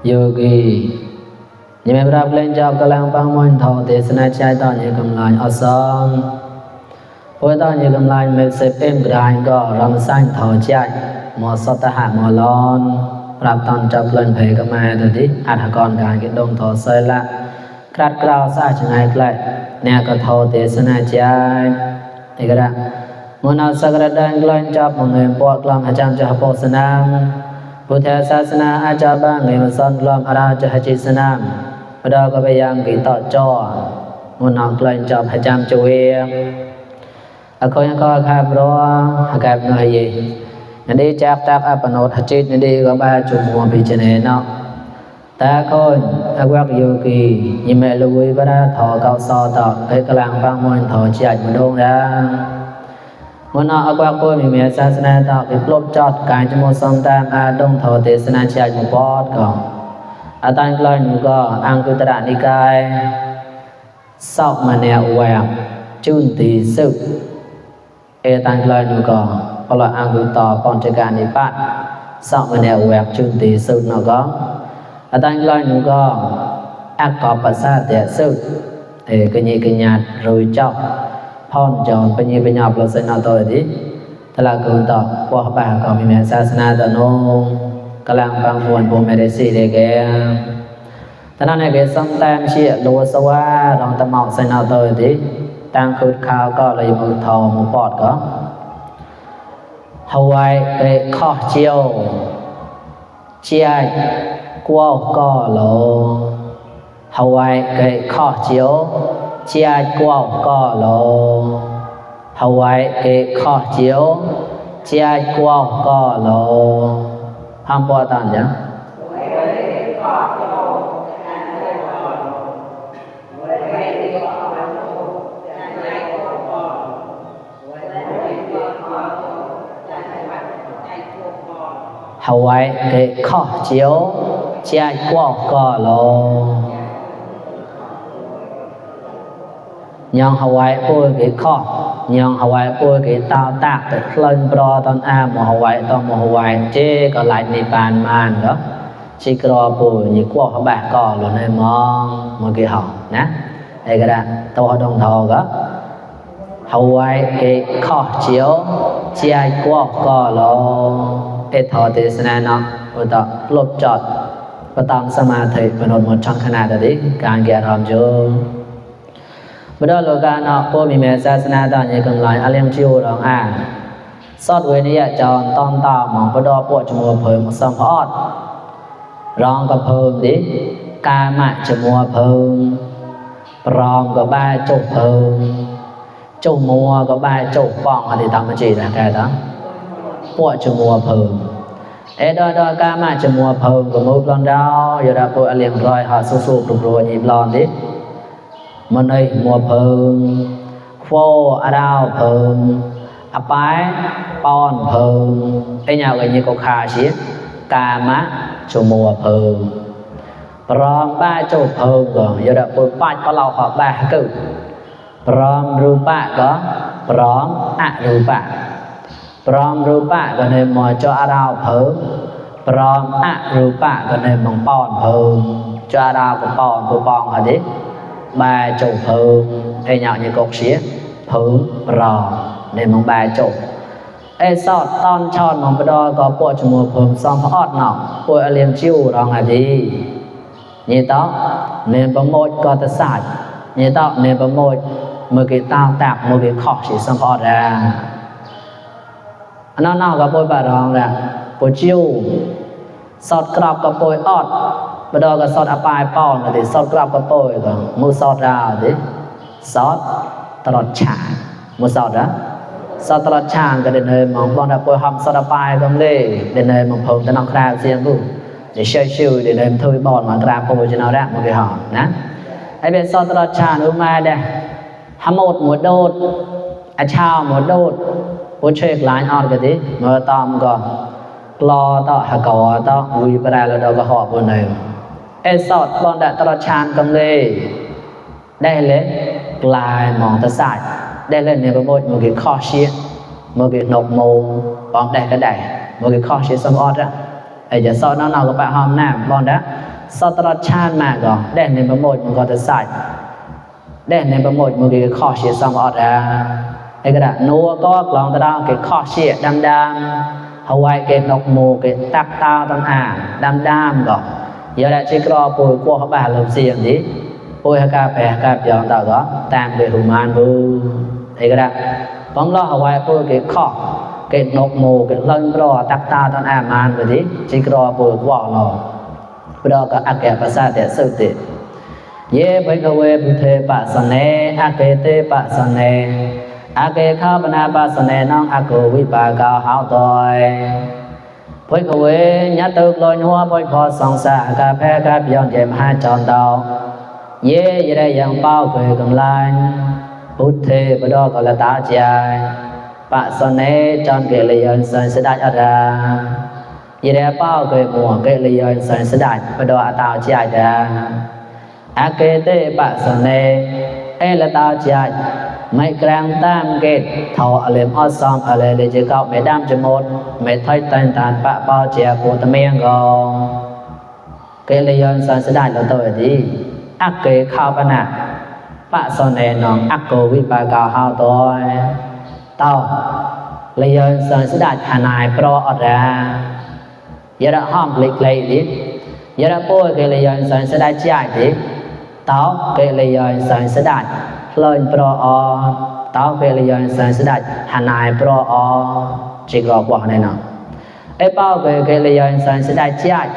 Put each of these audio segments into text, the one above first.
Yogi Nhime Prab lên chào các lang bang môn thọ thế sanh chai ta như cầm lại asam Bôi ta như cầm lại mê se pêm grai có ram sanh thọ chai Mò sot ta hạ mò lon Prab tan chào lên phê cầm mai thật đi Át hạ con gái cái đông thọ sơi lạ Krat krao sa chẳng ai lại Nè có thọ thế sanh chai Thế cái đó Môn áo sắc ra đang lên chào một người bộ làm hạ chăm cho hạ bộ sanh namพุทธศาสนาอาจารย์บางเงยสอนรวมอาราชจิสนามพระก็พยายามกิต่อจ่อมุนอกเลยจอบพระจำจเวอคอยก็ครับรอหากหน่อยนั่นดีจับตักอปโนทจิตนั่นดีก็บาจุมัวพิจเนเนาะตาคนอวักโยกียิเมลุยพระถอเกาซอต่อเคยกลางบางมนถอจัดมดงดังมนอากวากโปมีเมศาสนาตอกปลบจอดกายจมูกสมตามอาดงทอเทศนาชาจุปอดก็อาตันกลอยนูก็อังกุตระนิกายสอบมาแนวแหวกจุนตีสุเอตันกลอยนูก็พลอังกุตอปอนจการนิปัตสอบมาแนวแหวกจุนตีสุเนาะก็อาตันกลอยนูก็อักกอปัสสาเตสุกญกญาตรุยเจ้าพรจรปัญญปัญญาปลสนาตัวดิทลากุนตอกว่าป่าก็มีแม่ศาสนาตโนกำลังฟังมวลโบเมเดซีเดแกตอนนั้นเกสังแตมเชียโลสวารองตะเมาสนาตัวดิตั้งคืดข่าวก็เลยมือทอมือปอดก็ฮาวายเกข้อเจียวเชียกวาวก็โลฮาวายเกข้อเจียวchia quao có lô Hawaii cái khó chiếu chia quao có lô ham bỏ tàn nhá Hawaii cái khó chiếu chia quao có lô nhong Hawaii bôi cái kho nhong Hawaii bôi cái tao tạc cái lên pro ton a mò Hawaii ton mò Hawaii chế có lại Nepal man đó chỉ có bôi như qua họ bạc cò rồi này mong một cái họ nè đây cái đó tao đồng thò đó Hawaii cái kho chiếu chia qua cò lo cái thọ thế này nó rồi đó lột chọt và tam samadhi và một trong khả năng đấy càng ghé làm chưaบดอโลกาเนาะพวกมีแม่ศาสนาตอนนี้กำลังอาเลียงชิวรองสอดเวนิยจรตอนตาหมองบดอปวดจมัวเพิ่มสัมพอดรองกับเพิ่มดิกามะจมัวเพิ่มปรอมกับบ้าจุกเพิ่มจุมัวกับบ้าจุกป้องอะไรตามมาจีนะแกđóปวดจมัวเพิ่มดอกามะจมัวเพิ่มกับมือปลอนดาวอยู่ดาพวกอาเลียงรอยหาสู้ๆปลุกรัวหยิบลอนดิมันเอ้ยมัวเพิ่มโฟอาดาวเพิ่มอปายปอนเพิ่มไอ้ยาวไอ้นี่ก็คาเสียกามะจมัวเพิ่มปรอมบ้าโจเพิ่มก็อย่าได้ปุ่นป้ายก็เราขอบ้าเกิดปรอมรูปะก็ปรอมอะรูปะปรอมรูปะก็ในมัวจอาดาวเพิ่มปรอมอะรูปะก็ในมังปอนเพิ่มจอาดาวก็ปอนผู้ปองอะไรba chục phượng ai nhạo như cột xía phượng rò để mong ba chục ai sọt ton tròn mong đo có bộ cho mùa phượng xong hot nọ bộ liền chiêu rong là gì như đó nên bấm môi có ta sạch như đó nên bấm môi một cái tao tạp một cái khó chỉ xong hot ra nó có bôi bà rong ra bộ chiêu sọt crop có bôi hotบดอก็สอดอปายป้อนดิสอดกลับก็โปยก็มือสอดราวดิสอดตลอดฉางมือสอดนะสอดตลอดฉางก็เดินเลยมองบอลได้โปยหอมสอดอปายก็เลยเดินเลยมองผมจะน้องคราวเสียงบุเดี๋ยวเชื่อชื่อเดินเลยทุยบอลมากราบโปยจะเอาแรกมือไปหอมนะไอเป็นสอดตลอดฉางรู้มาเด้ฮามดหมดโดดอาชาวหมดโดดผู้เชี่ยวหลายออดก็ดิเมื่อตอมก็รอต่อหากอต่อวุยไปได้แล้วเราก็หอบบนเลยไอ้สอดบอลได้ตลอดชานกำเลยได้เลยกลายมองตะสายได้เลยในประโมทมือกี่ข้อเชี่ยมือกี่นกโมบอลได้ก็ได้มือกี่ข้อเชี่ยสมอดอะ จะสอนน้องๆก็ไปห้องน้ำบอกนะสตรชาติมาก็ได้ในประโมทมันก็จะใส่ได้ในประโมทมันก็ข้อเสียสองอดก็ได้นัวก็ลองตะดาวก็ข้อเสียดำเอาไว้ก็นกมูก็ตักตาต้นดำก็giờ đã chỉ có bồi qua họ bà làm gì vậy bồi haka bè haka bèo tao đó tam về hùng man bu thấy cái đó bóng lo họ quay bồi cái kho cái nọc mồ cái lân bò tắc ta tao man vậy đi chỉ có bồi qua lo bây giờ có ác kẻ pasat để xử lý ye với cái về bùn thề bát sanh nè ác kẻ tê bát sanh nè ác kẻ khao bát na bát sanh nè nong ác cô vi ba cao hảo đòi với cái về nhát tự lôi hoa với kho song xa cà phê cà bion dèm hai tròn đầu ye ye đây yang bao cười cầm lai bút thề bữa đó gọi là tá dài bát sanh nè tròn kề liền sanh sẽ đại ra ye đây bao cười mùa kề liền sanh sẽ đại bữa đó tao dài ra ác kê tê bát sanh nè là tao dài mấy grand tam kết thọ alem awesome ale le je cao mẹ đam cho một mẹ thấy tan tan bạ bao che của tầm miệng go cái lấy yon san sẽ đại là tôi đi ác kế khao ban à bạ son này nó ác cô vi ba cao hao tôi tao lấy yon san sẽ đại hà nai pro ra giờ đã hom lịch lấy đi giờ đã bôi cái lấy yon san sẽ đại chạy đi tao cái lấy yon san sẽ đại lên pro tao về liền sang sẽ đại hà nai pro chỉ có quả này nào ấy bao về cái liền sang sẽ đại chạy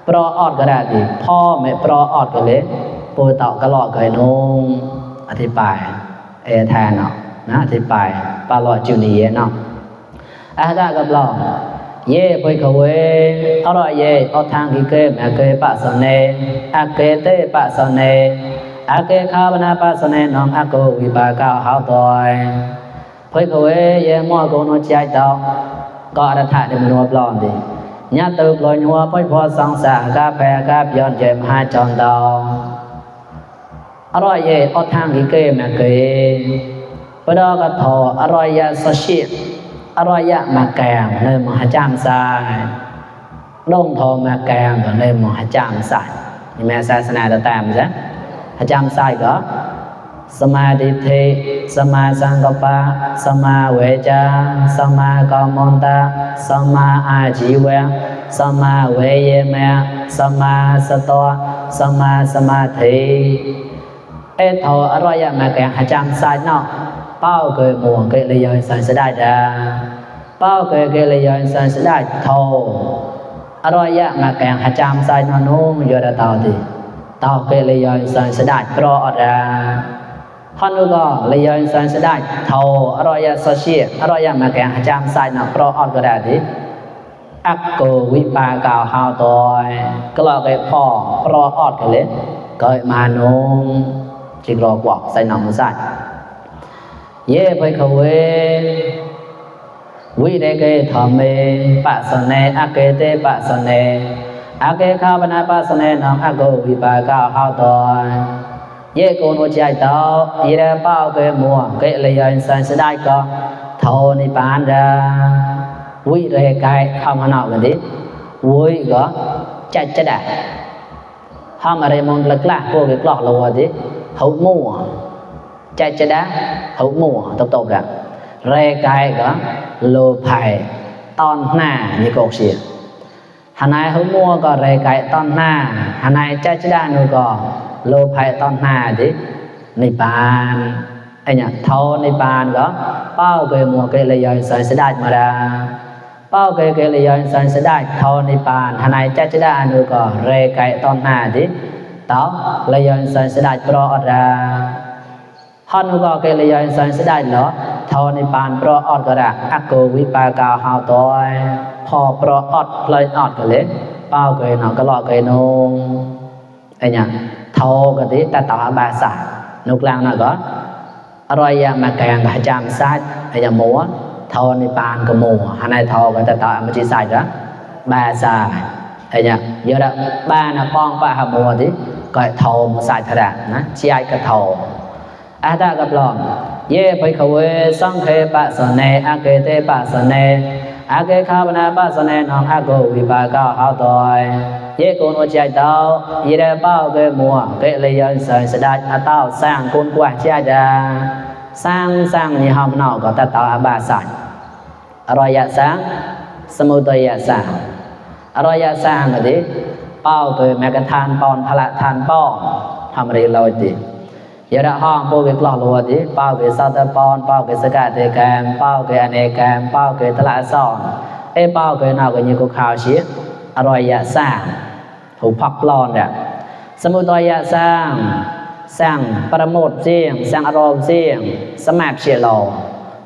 pro cái này thìพ่อ mẹ pro cái đấy bồi tạo cái lọ cái nông thì bài thà nào nó thì bài ba lọ chịu nhỉ nào ra gặp lọ ye bồi khẩu ấy ở đó ye ở thang cái kê mẹ kê bạ sần nè kê tê bạ sần nè ake khabana pasane nom ako vipaka hao toi phoi khoi ye mo ko no chai tao ko aratha de mo blon di nya tu loi nhua phoi pho sang sa ka phe ka pion jem ha chon tao aroi ye o thang ki ke ma ke pada ka tho aroi ya sa shi aroi ya ma kang nơi mo ha cham sa dong tho ma kang nơi mo ha cham sa ni ma sa sana ta tam ja jam sai có samadhi sama sankappa sama veja sama kamanta sama ajiva sama veyema sama sato sama samadhi thọ ở đây mà cái jam sai nó bao cái mùa cái lý do sai sẽ đại ra bao cái lý do sai sẽ đại thọ ở đây mà cái jam sai nó nung giờ đã tao thì tao cái lý do sang sẽ đại pro ra hắn nó lý do sang sẽ đại thầu ở đây sao xia ở đây mà cái jam sai nó pro cái đại đi ác cô vi ba cao hao tôi cái là cái phò pro cái lên cái mà nó chỉ lo quạt sai nòng sai ye phải khâu vi đây cái thầm mê bạ sần nè ác cái tê bạ sần nè ake khabana pasane nam ako vipaka hao toi ye ko no chai tao ye bao ke mua ke leyan san se dai ko tho ni pan ra vi re kai kham nào cái đi vui go chai chai da ham are mon lak la ko ke klok lo đi hậu mua chai chai da hậu mua tộc tộc ra re kai go lo phai ton na như cột xìa hà nai hữu mua có rễ cái ton na hà nai cha cha nu có lô phai ton na đi nipan anh nhá thâu nipan đó bao cái mua cái lời dạy sai sẽ đại mà ra bao cái lời dạy sai sẽ đại thâu nipan hà nai cha cha nu có rễ cái ton na đi đó lời dạy sai sẽ đại pro ra hắn nu có cái lời dạy sai sẽ đại đó thâu nipan pro cái ra ako vipaka hao toiพอปรอดเลยอดกันเลยเป้าเกยหนอก็รอเกยนงไอ้เนี่ยเท่ากันที่แต่ต่อบาษานุกลางน่ะก็อร่อยมาแกงกับจามซัดไอ้เนี่ยหมูเท่าในปานกับหมูหันในเท่ากันแต่ต่อมันจะใส่ละบาษาไอ้เนี่ยเยอะละบ้านน่ะป้องป้าหาหมูที่ก็เท่ามาใส่ถนัดนะเชี่ยกับเท่าอาตากับหลอมเย่ไปเขาเวสังเคปะสเนอาเกเตปะสเน อาเกคาบนาปัสเนนองอาโกวิปากาหาตอยเยกุนวใจเตายีเรเป้าเกมัวเกเลยยันสันสดัดอาเต้าสร้างกุนกว่าเจ้าจาสร้างนี่หอมนอกก็ตะเตาอาบาสันอร่อยยะสร้างสมุทัยยะสร้างอร่อยยะสร้างก็ดิเป้าเกแมกทานปอนพละทานป้อทำอะไรเราดิยาดาห้องโปเกกลอลัวดิเป้าเกสัตปอนเป้าเกสกัดเตแกมเป้าเกอเนแกมเป้าเกตละซ่อนเป้าเกนอกก็ยิงกุข่าวเชียอร่อยยะสร้างถูกพักปลอนเนี่ยสมุทัยยะสร้างประโมทเสียงสร้างอารมณ์เสียงสมัครเชียร์เรา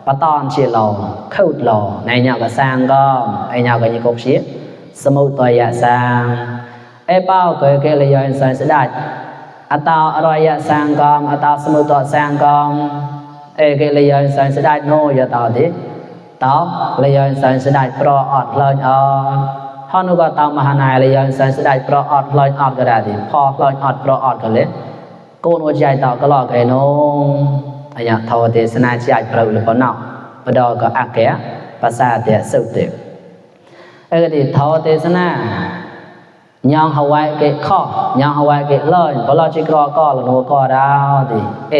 ปะตอนเชียร์เราเข้าเราในเงาก็สร้างก็ไอเงาก็ยิงกุเชียสมุทัยยะสร้างเป้าเกเลยยันสันสดัดอัตตาอร่อยยะสร้างกองอัตตาสมุทัยสร้างกองเกเลยยันสันสดัดโนยะตาดิตาเลยยันสันสดัดโปรอดลอยฮอนุก็ตามมหานายเลยยันสันสดัดโปรอดลอยก็ได้ดิพอลอยโปรอดก็เลยโกนหัวใจตาก็ลอกไอ้น้องอันนี้ทวเทศนาใจเปล่าหรือเปล่าเนาะพอดก็อักแกภาษาเดียสุดเดียวก็ดิทวเทศนายองหวายเกะข้อยองหวายเกะเลยพอเราจิกรอก็ละโนก็ดาวดิ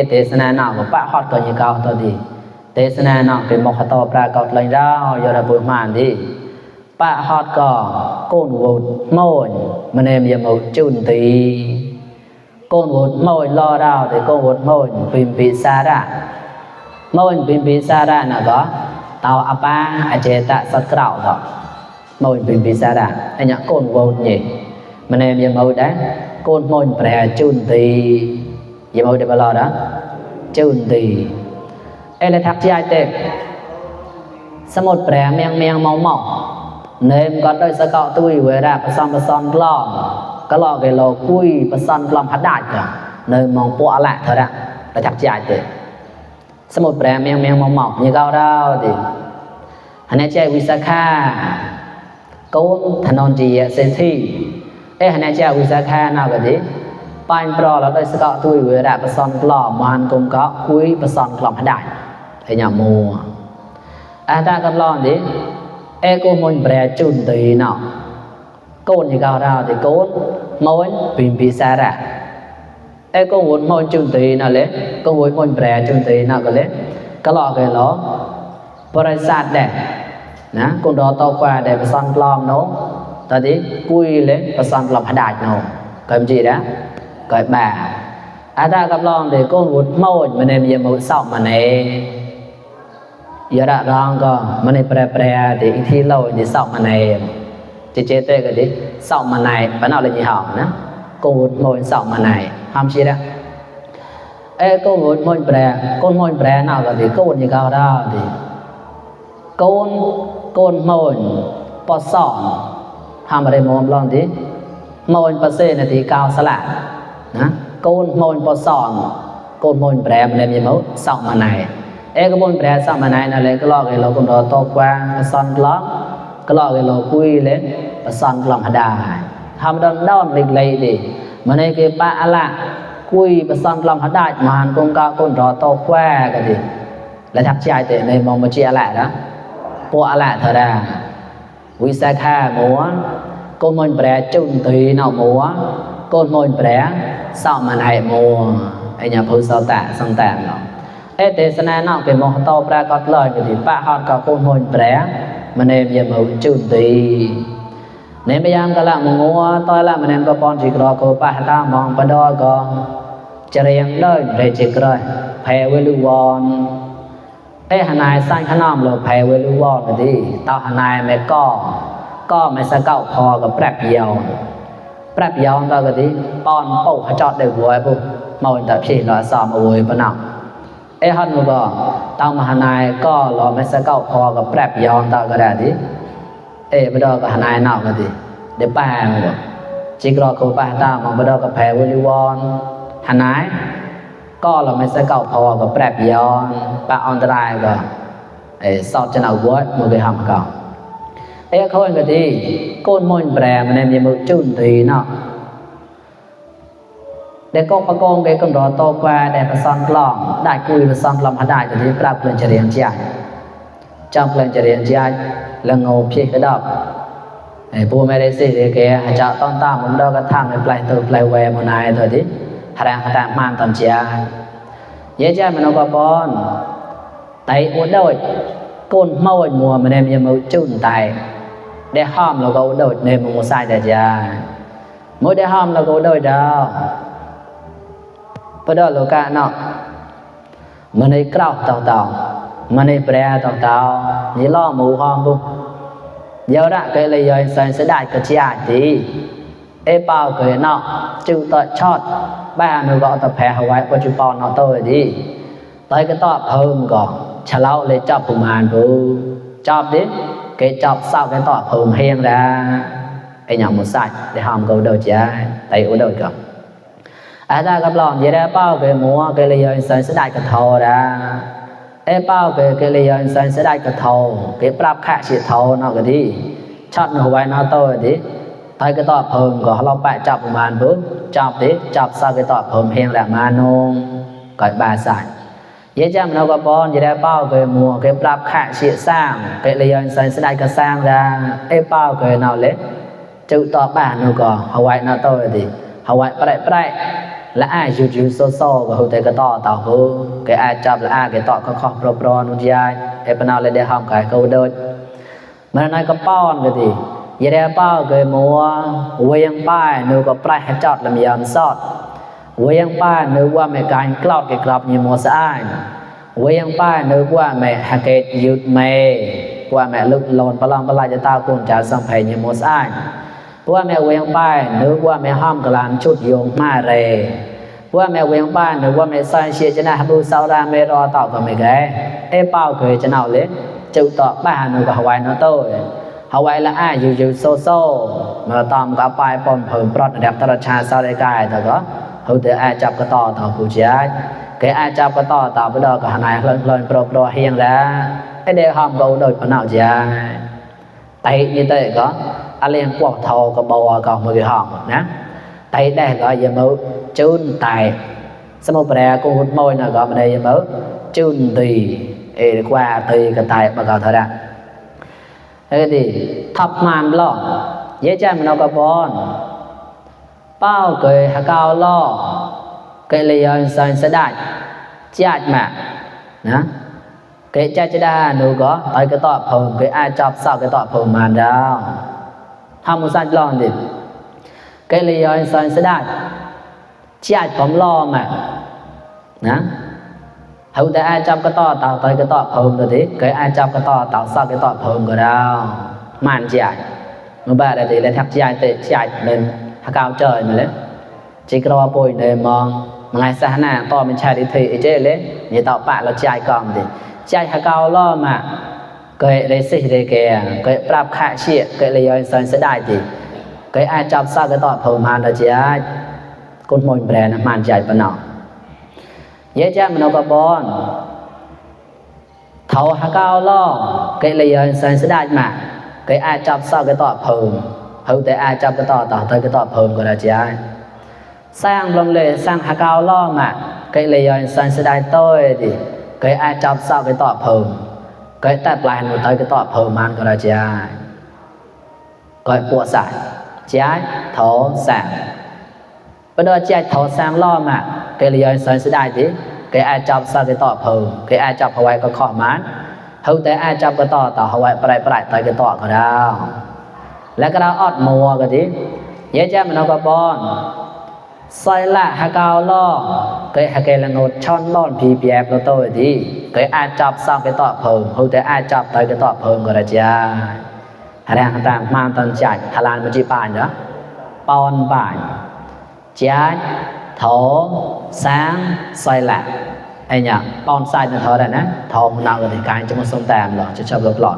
เทศนาหน้าก็ปะฮอดก็ยิงเก่าตัวดิเทศนาหน้าเป็นมขตปรากฏเลยดาวยอดบุญมานดิปะฮอดก็โกนวุดโมยมันเอ็มยมุจุนตีโกนวุดโมยรอดาวแต่โกนวุดโมยปิมปีซาระโมยปิมปีซาระน่ะก็เตาอปาอเจตะสักเก่าต่อโมยปิมปีซาระไอ้เนี่ยโกนวุดนี่มันเอ็มยมุได้โกนโมยแปรจุนตียมุได้บลอดะจุนตีเลยทักใจเต็มสมุดแปรเมียงเมาเนมก็ได้สกัดตุ้ยเวลาประสานกล้องก็ลอกไอ้เราคุยประสานกล้องพัดได้จ้ะเนมมองปัวแหละเท่านั้นเลยทักใจเต็มสมุดแปรเมียงเมาอย่างเก่าเราดิอันนี้ใจวิสาขาโกนถนนจีเซนทีอันนี้ใจวิสาขาน่าก็ดิปานปลอแล้วได้สกัดตุ้ยเวลาประสานกล้องมันกลมก็คุยประสานกล้องพัดได้ไอ้เนี่ยมัวถ้ากันลองดิโกนมนแปรจุนตีเนาะโกนอย่างเก่าเราดิโกนมนปิมพิสาระโกนมนจุนตีนั่นเลยโกนมนแปรจุนตีนั่นก็เลยก็ลอกกันล้อบริษัทเด็นะคนรอต่อกว่าเด็ประสานกลอมเนาะตอนนี้คุยเลยประสานกลอมพัดได้เนาะก็ไม่จีนะก็แบบถ้ากันลองดิโกนวุฒิมนมันเนี่ยมันสอบมันเองยาดาร้องก็มันในแปรๆดิที่เราดิสอบมันในเจเตก็ดิสอบมันในปนเอาเลยยี่ห้อนะโกนมนสอบมันในทำชีละโกนมนแปรโกนมนแปรน่าก็ดิโกนยี่เก่าได้ดิโกนมนปอสอนทำอะไรมนลองดิมนปอเซนดิเก่าสละนะโกนมนปอสอนโกนมนแปรมันเนี่ยมันสอบมันในก็บนแปรสามนัยนั่นเลยก็ลอกไอ้เราคนรอตกวางประสานกล้องก็ลอกไอ้เราคุยเลยประสานกล้องได้ทำด้อนเล็กๆดิมันในคือปะอะไรคุยประสานกล้องได้มันคงก็คนรอตกวางกันดิและทักใจแต่ในมองมาเชียอะไรนะพวกอะไรเท่าไรวิสาขาหมัวโกนมนแปรจุนตีนเอาหมัวโกนมนแปรสามนัยหมัวไอ้เนี่ยพูดสาวแต่สังแต่เนาะเทศนาเนาะเป็นมหโตปรากฏเลยก็ดิปะฮอดก็โกนมนแปรมันเนมยามจุนตีเนมยามก็ละมงัวตอยละมันเนมก็ปอนจิกรอก็ปะตามองปะดอก็จะเรียงเลยเรจิกเลยแผ่เวลุวอนหนายสร้างขนมเลยแผ่เวลุวอนก็ดิต่อหนายไม่ก็ไม่สะเก้าพอกับแปรเดียวต่อก็ดิปอนเป้าขจอดได้หัวปุ๊บมาวันแต่พี่รอซ้อมเอาไว้ปะนังฮันนูก็ตามมหานายก็รอไม่สักเก้าพอกับแปรบยอมตาก็ได้ดิไปดอกับหานายนอกก็ดิเดี๋ยวแปงก็จิกรอกูป้าตามมองไปดอกับแพรวิลิวอนหานายก็รอไม่สักเก้าพอกับแปรบยอมป้าอันตรายก็สอบจะเอาวัดมือไปทำก็เขาเองก็ดีโกนมนแปรมันเนี่ยมีมือจุนตีเนาะเด็กก็ประกองเด็กก็รอโตกว่าได้ประสานกล้องได้คุยประสานกล้องได้จะได้ปรับเปลี่ยนเฉลี่ยใจจำเปลี่ยนเฉลี่ยใจ ละโงพี่กระดับไอ้ผู้ไม่ได้สิแกจะต้องตามมันดอกกระทั่งปลายตัวปลายแวมนายตัวดิหารหามานตอนเจียเยอะแยะมันก็ปอนไตอุดโดยก้นเมามัวมันเนมยามจุนไตได้ห้ามเราก็อุดโดยเนมมุสายแต่จ้ามื่อได้ห้ามเราก็อุดโดยดาวพอดอโลกะเนาะมันให้กล้าวต่อมันให้แปรต่อนี่ล่อหมูห้องบุเยอะละcáiเลยยสันสดายก็chiaดีเอเปล่าเกยเนาะจูต่อชอดบ้านนูก็ตะแพเอาไว้ปัจจุบันเนาะตัวดีตอยก็ตอบเพิ่มก่อนฉลาดเลยจับผู้มานบูจับดิเกยจับเศร้าเกยตอบเพิ่มเฮียงละไอ้หยังหมดใส่ได้ห้ามก็เดินจ้าไตอุดก่อนอาจารย์กับหลอนเยอะเปล่าเกยมัวเกยเลยยสันสดายก็ทอละเอเป้าเกเลยยสันสดายกระทอเกปรับค่าสิทอเนาะก็ดีช็อตหัวไว้เนาะโตดิไผก็ตอบเพิ่มก็เราไปจับประมาณปุ๊บจับดิจับซะก็ตอบเพิ่มเพียงแหละมานงก็บาสายเยจำเนาะก็ปอนจะได้เป้าเกมัวเกปรับค่าสิสร้างเกเลยยสันสดายก็สร้างได้เอเป้าเกเนาะเล็กจุตอบบ้านเนาะก็เอาไว้เนาะโตดิเอาไว้ไปและaiอยู่โซก็ฮู้แต่ก็ต่อฮู้cái aiจับและai cáiต่อก็ขอปรอนุญาตไอ้ปนาวเลยได้ห้ามก็ก็โดดมันน้อยก็ป้อนก็ดีอย่าได้เป้าเกยมัวเวียงป้ายนูก็ปลายให้จอดลำยามซอดเวียงป้ายนึกว่าแม่การกลอดกลับมีมัวสะอ้ายเวียงป้ายนึกว่าแม่หากหยุดแม่ว่าแม่ลึกลนปลองปลายจะตากุนจะสัมภัยมีมัวสะอ้ายว่าแม่เวียงป้ายนึกว่าแม่ห้ามกลานชุดโยงมาเรว่าแม่เวียงป้ายนึกว่าแม่ซอยเชียจะน่าบูซาราเมรอต่อก็ไม่แก่เอ้เป้าเคยจะเอาเลยจุต่อบ้านนึกว่าหวายเนาะโต้หวายละอ้ายอยู่โซมาตอมกับปลายปนเพิ่มปลอดระดับตระชาซาได้กายแต่ก็เขาแต่อ้ายจับก็ต่อผู้เชี่ยแกอ้ายจับก็ต่อไปดอกก็หายเพลินโปรเฮียงแล้วไอ้เด็กห้ามก็โดยพนักเชี่ยไตนี่เตะก็อะไรอย่างพวกทอก็บวก็มือห้องนะไตได้ก็อย่ามาจุนไตสมุปแปรกูหุ่นมวยนะก็มาได้อย่ามาจุนตีกว่าตีก็ไตมาก็เท่านั้นไอ้ดิทับมันล้อเยอะจังมันเอากระบอนเป้าเกยหากาวล้อเกยเลยยังสันสดายจัดมานะเกยจัดจะได้หนูก็ไตก็ตอบเพิ่มเกยอาจับเศร้าก็ตอบเพิ่มมันดาวทำมุสันล้อดิเกยเลยยังสันสดายจัดผมล้อมานะเขาแต่อาจับก็ต่อเต่าไตก็ต่อเพิ่มตัวดิเกยอาจับก็ต่อเต่าซอกก็ต่อเพิ่มก็ได้มันใหญ่เมื่อบ่ายได้เลยทักใหญ่เตะใหญ่เป็นหักเอาเจอมาเลยจีกรอป่วยเลยมองไงสถานะต่อเป็นชายดิทีเจเลยนี่ต่อปะเราใหญ่ก่อนดิใหญ่หักเอาล้อมาเกยได้สิได้แก่เกยปรับค่าเชี่ยเกยเลยย้อนสันเสด็จดิเกยอาจับซอกก็ต่อเพิ่มมันเราใหญ่คนมวยแบรนด์มันใหญ่ปนอเยอะแยะมันเอากระบอนเท่าหักเอาล้อเกยเลยย้อนสันเสด็จมาเกยอาจับซอกก็ต่อเพิ่มเขาแต่อาจับก็ต่อเตยก็ต่อเพิ่มก็ได้ใช่สร้างลงเลยสร้างหักเอาล้อมาเกยเลยย้อนสันเสด็จโต้ดิเกยอาจับซอกก็ต่อเพิ่มเกยแต่ปลายหนูเตยก็ต่อเพิ่มมันก็ได้ใช่ก็ปวดสายใช่เท่าสร้างbây giờ chạy thấu sang lo mà cái lý do sản xuất đại thì cái ai chọc sao cái tọa phù cái ai chọc Hawaii có khó mán hữu tế ai chọc cái tọa Hawaii phải tới cái tọa của đâuแล้วก็เราอดมัวกันดิเยอะแยะมันเอากระบอนใส่ละหากาวล้อcái là ngột chọn lon phì bẹp nó tôi đi cái ai chọc sao cái tọa phù hữu tế ai chọc tới cái tọa phù của đại gia hàngต่างๆmang tận chạy Hà Lanมันจีบานเนาะปอนบานtrái thổ sáng xoay lại ai nhỉ con sai là thở này nè thổ nào thì cái trong một sông tàm rồi cho gặp lọt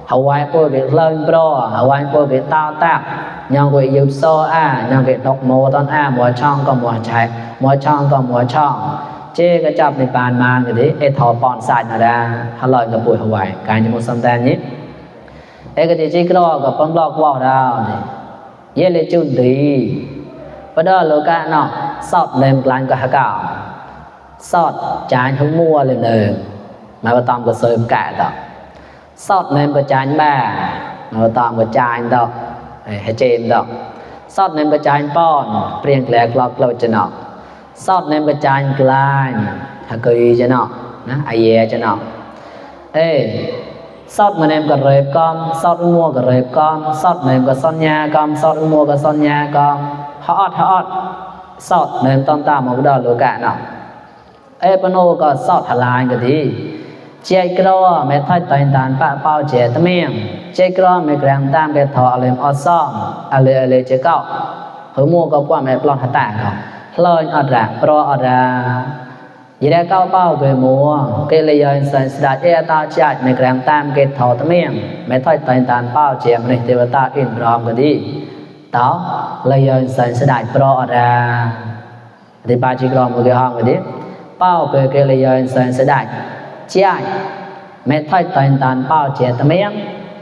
Hawaii po việc lên pro Hawaii po việc tao tap nhau cái yêu so nhau cái độc mồ ton mùa trong còn mùa chạy mùa trong còn mùa trong chế cái chập thì bàn màn cái đấy thổ con sai là ra hà lợi gặp buổi Hawaii cái trong một sông tàm nhé cái gì chỉ có gặp bóng lọc vào đâu dễ lấy chun đi bây giờ lô ca nó sọt lên lạnh có hào sọt trái không mua lên nền mà bắt tóm có sớm cả đó สอดเนมกระจายบ้าเราตามกระจายดอกให้เจมดอกสอดเนมกระจายป้อนเปลี่ยนแปลงกลอกเราจะเนาะสอดเนมกระจายกลายถ้าเคยจะเนาะนะไอเยจะเนาะสอดมาเนมกับเรบกอมสอดมัวกับเรบกอมสอดเนมกับซอนยากอมสอดมัวกับซอนยากอมฮอดสอดเนมตอนตามมาบ่ดอโลกะเนาะปโนก็สอดหลายก็ดีเจกรอแม่ท้อยตันตานปะเป้าเจตะเมียงเจกรอแม่แกรงตามแกทอเลมอซ่อมอเลเจเก้าหือมัวก็ว่าแม่ปลอนหตาก็ลอยอดระปรออดรายีได้เก้าเป้าเกมัวเกเลยยสันสดาเอตาจัดแม่แกรงตามแกทอตะเมียงแม่ท้อยตันตานเป้าเจมในเทวตาอินพร้อมก็ดีต่อเลยยสันสดาปรออดราที่ปาจิกรอมก็ห้องก็ดีเป้าเกเลยยสันสดาchạy mẹ thay tên tàn bao trẻ tầm miếng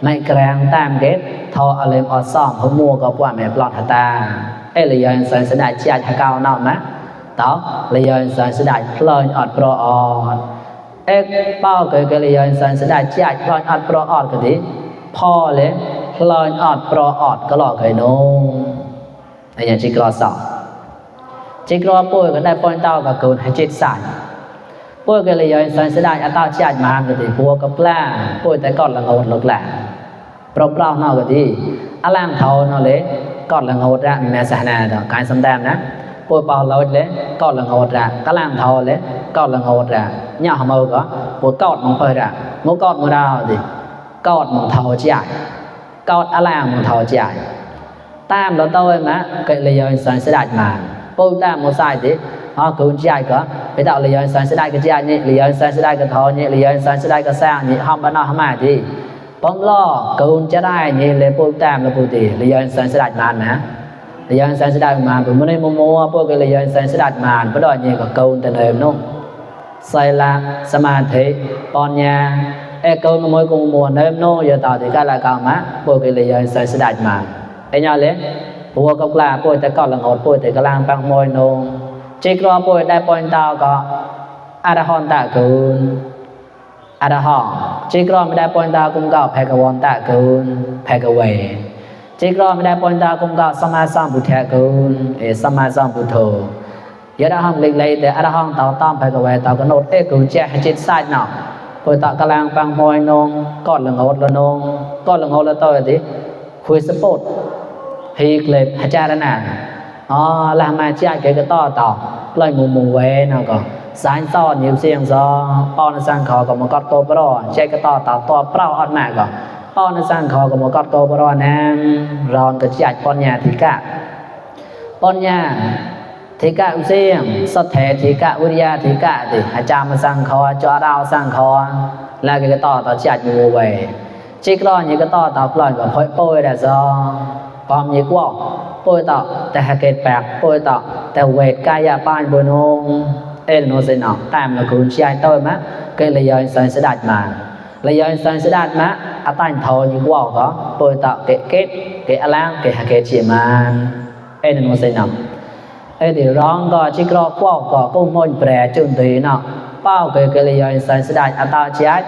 mẹ kèng tam kết thọ ở lên ở xóm hôm mua có qua mẹ plot hả ta là giờ anh sẽ đại chạy thà cao nào má đó là giờ anh sẽ đại lên ở pro on bao cái là giờ anh sẽ đại chạy lên ở pro on cái gìพอเลยlên ở pro onก็หลอกcái nông anh nhận chỉ có sọ chỉ có bôi cái này bôi tao cả cồn hay chết sảiพวกก็เลยยสันสดายอัตตาชาติมาก็ดีพวกก็ปลาพวกแต่ก่อนละงดหลกหล่ะเปล่าๆเนาะก็ดีอล่างเท่าเนาะเลยก่อนละงดละมีแม่สหนาเนาะการสำแดงนะพวกเปล่าเราเลยก่อนละงดละก็ล่างเท่าเลยก่อนละงดละเนี่ยหามือก็พวกกอดมันเพิ่นอ่ะมุกอดมือดาวดิกอดมันเท่าจ่ายกอดอล่างมันเท่าจ่ายตามเราตัวมะก็เลยยสันสดายมาพวกตามบ่ใส่ดิcũng chạy có bây giờ lý sáng sẽ đại cái chạy nhỉ lý sáng sẽ đại cái thọ nhỉ lý sáng sẽ đại cái sang nhỉ không bắt nào không ai thì bóng lo cũng sẽ đại nhỉ lấy bút tam là bút gì lý sáng sẽ đại màn hả lý sáng sẽ đại màn cũng mới mua bút cái lý sáng sẽ đại màn bắt đầu nhỉ có câu tên hình đúng sai là samadhi pon nha câu nó mới cùng mua nêm nô giờ tao thì cái là cao má bút cái lý sáng sẽ đại màn nhau lấy bút cái là bútแต่ก่อนlà ngột bútแต่ก็ล่างbăng môi nô chỉ có bôi đại bôi tao có Arahant tạ cún Arahant chỉ có đại bôi tao cũng có Bhagavan tạ cún Bhagave chỉ có đại bôi tao cũng có Sammasambuddha cún Sammasambuddho giờ đã hằng lịch lấy để Arahant tao tam Bhagave tao có nốt cũng che hay chết sai nào bôi tao cái lang băng môi nông còn là ngột là nông còn là ngột là tôi thì khui support thì clip hay cha đó nè làm mà chạy cái to lời mù về nào còn sáng to nhiều xiên do po nó sang khó có một con tô pro chạy cái to pro ăn mẹ còn po nó sang khó có một con tô pro nè ròn cái chạy con nhà thì cả xiên sốt thể thì cả uria thì cả thì hai cha mà sang khó cho đau sang khó là cái to chạy mù về chỉ có những cái to lời còn hơi bôi là doความยิ่งกว่าป่วยต่อแต่หากเกิดแปลกป่วยต่อแต่เวทกายปานบนองโนเซนอตามละคุณชายตัวมะเกิดเลยยสันสดัดมาเลยยสันสดัดมะอาตันทอยิ่งกว่าก็ป่วยต่อเกิดอลังเกิดหากเกิดเฉียมานโนเซนอที่ร้องก็ชิกรอกว่าก็กุ้งมนแปรจุนตีเนาะเป้าเกิดเลยยสันสดัดอาตาชาย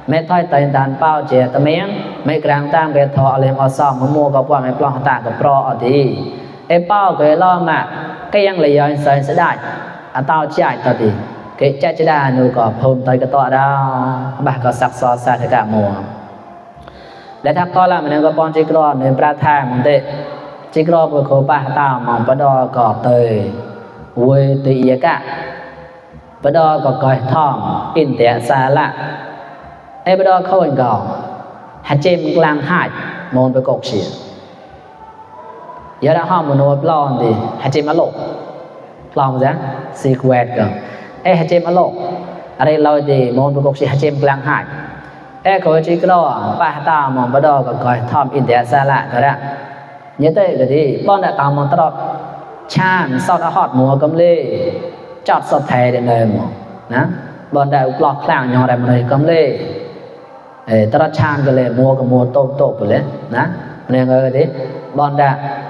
แม่ท้อยตันตานเป้าเจตะเมียงไม่กลางตามแกทอเลมอซ่อมมัวก็ว่าไม่ปลอตากับปรออดีเป้าเกล้อมาก็ยังเลยยสันสดัดอาตาชายตอดีเกจะจะได้นูก็พมตอยก็ต่อดาวบาก็ซักซอสาทกะมัวและถ้าก็ละมันก็ปอนจิกรอในประทามันเตจิกรอบ่โคปะตามองปะดอก็เตยเวติยกะปะดอก็ก้อยท่องอินเตสาละบดอเข้าอีกก่อนหาเจมกลางหายมองไปกอกเฉียยาดาห้ามมันโนปลอนดิหาเจมอโลกปลอมจ้ะซีเควตก่อนหาเจมอโลกอะไรเราดิมองไปกอกเฉียหาเจมกลางหายเขาจีกรอป้าตามองบดอก็ก้อยทอมอินเดียซาละก็ได้เนี่ยเต้ก็ดีป้อนได้ตามมองตลอดชามซอดฮอดหมูกำเล่จอดสดไทยเดินเลยหมนะบอลได้อุปลอกคลางยอได้มาเลยกำเล่ตระชานก็เลยมัวกับมัวโตไปเลยนะเนี่ยก็ดิบอลไ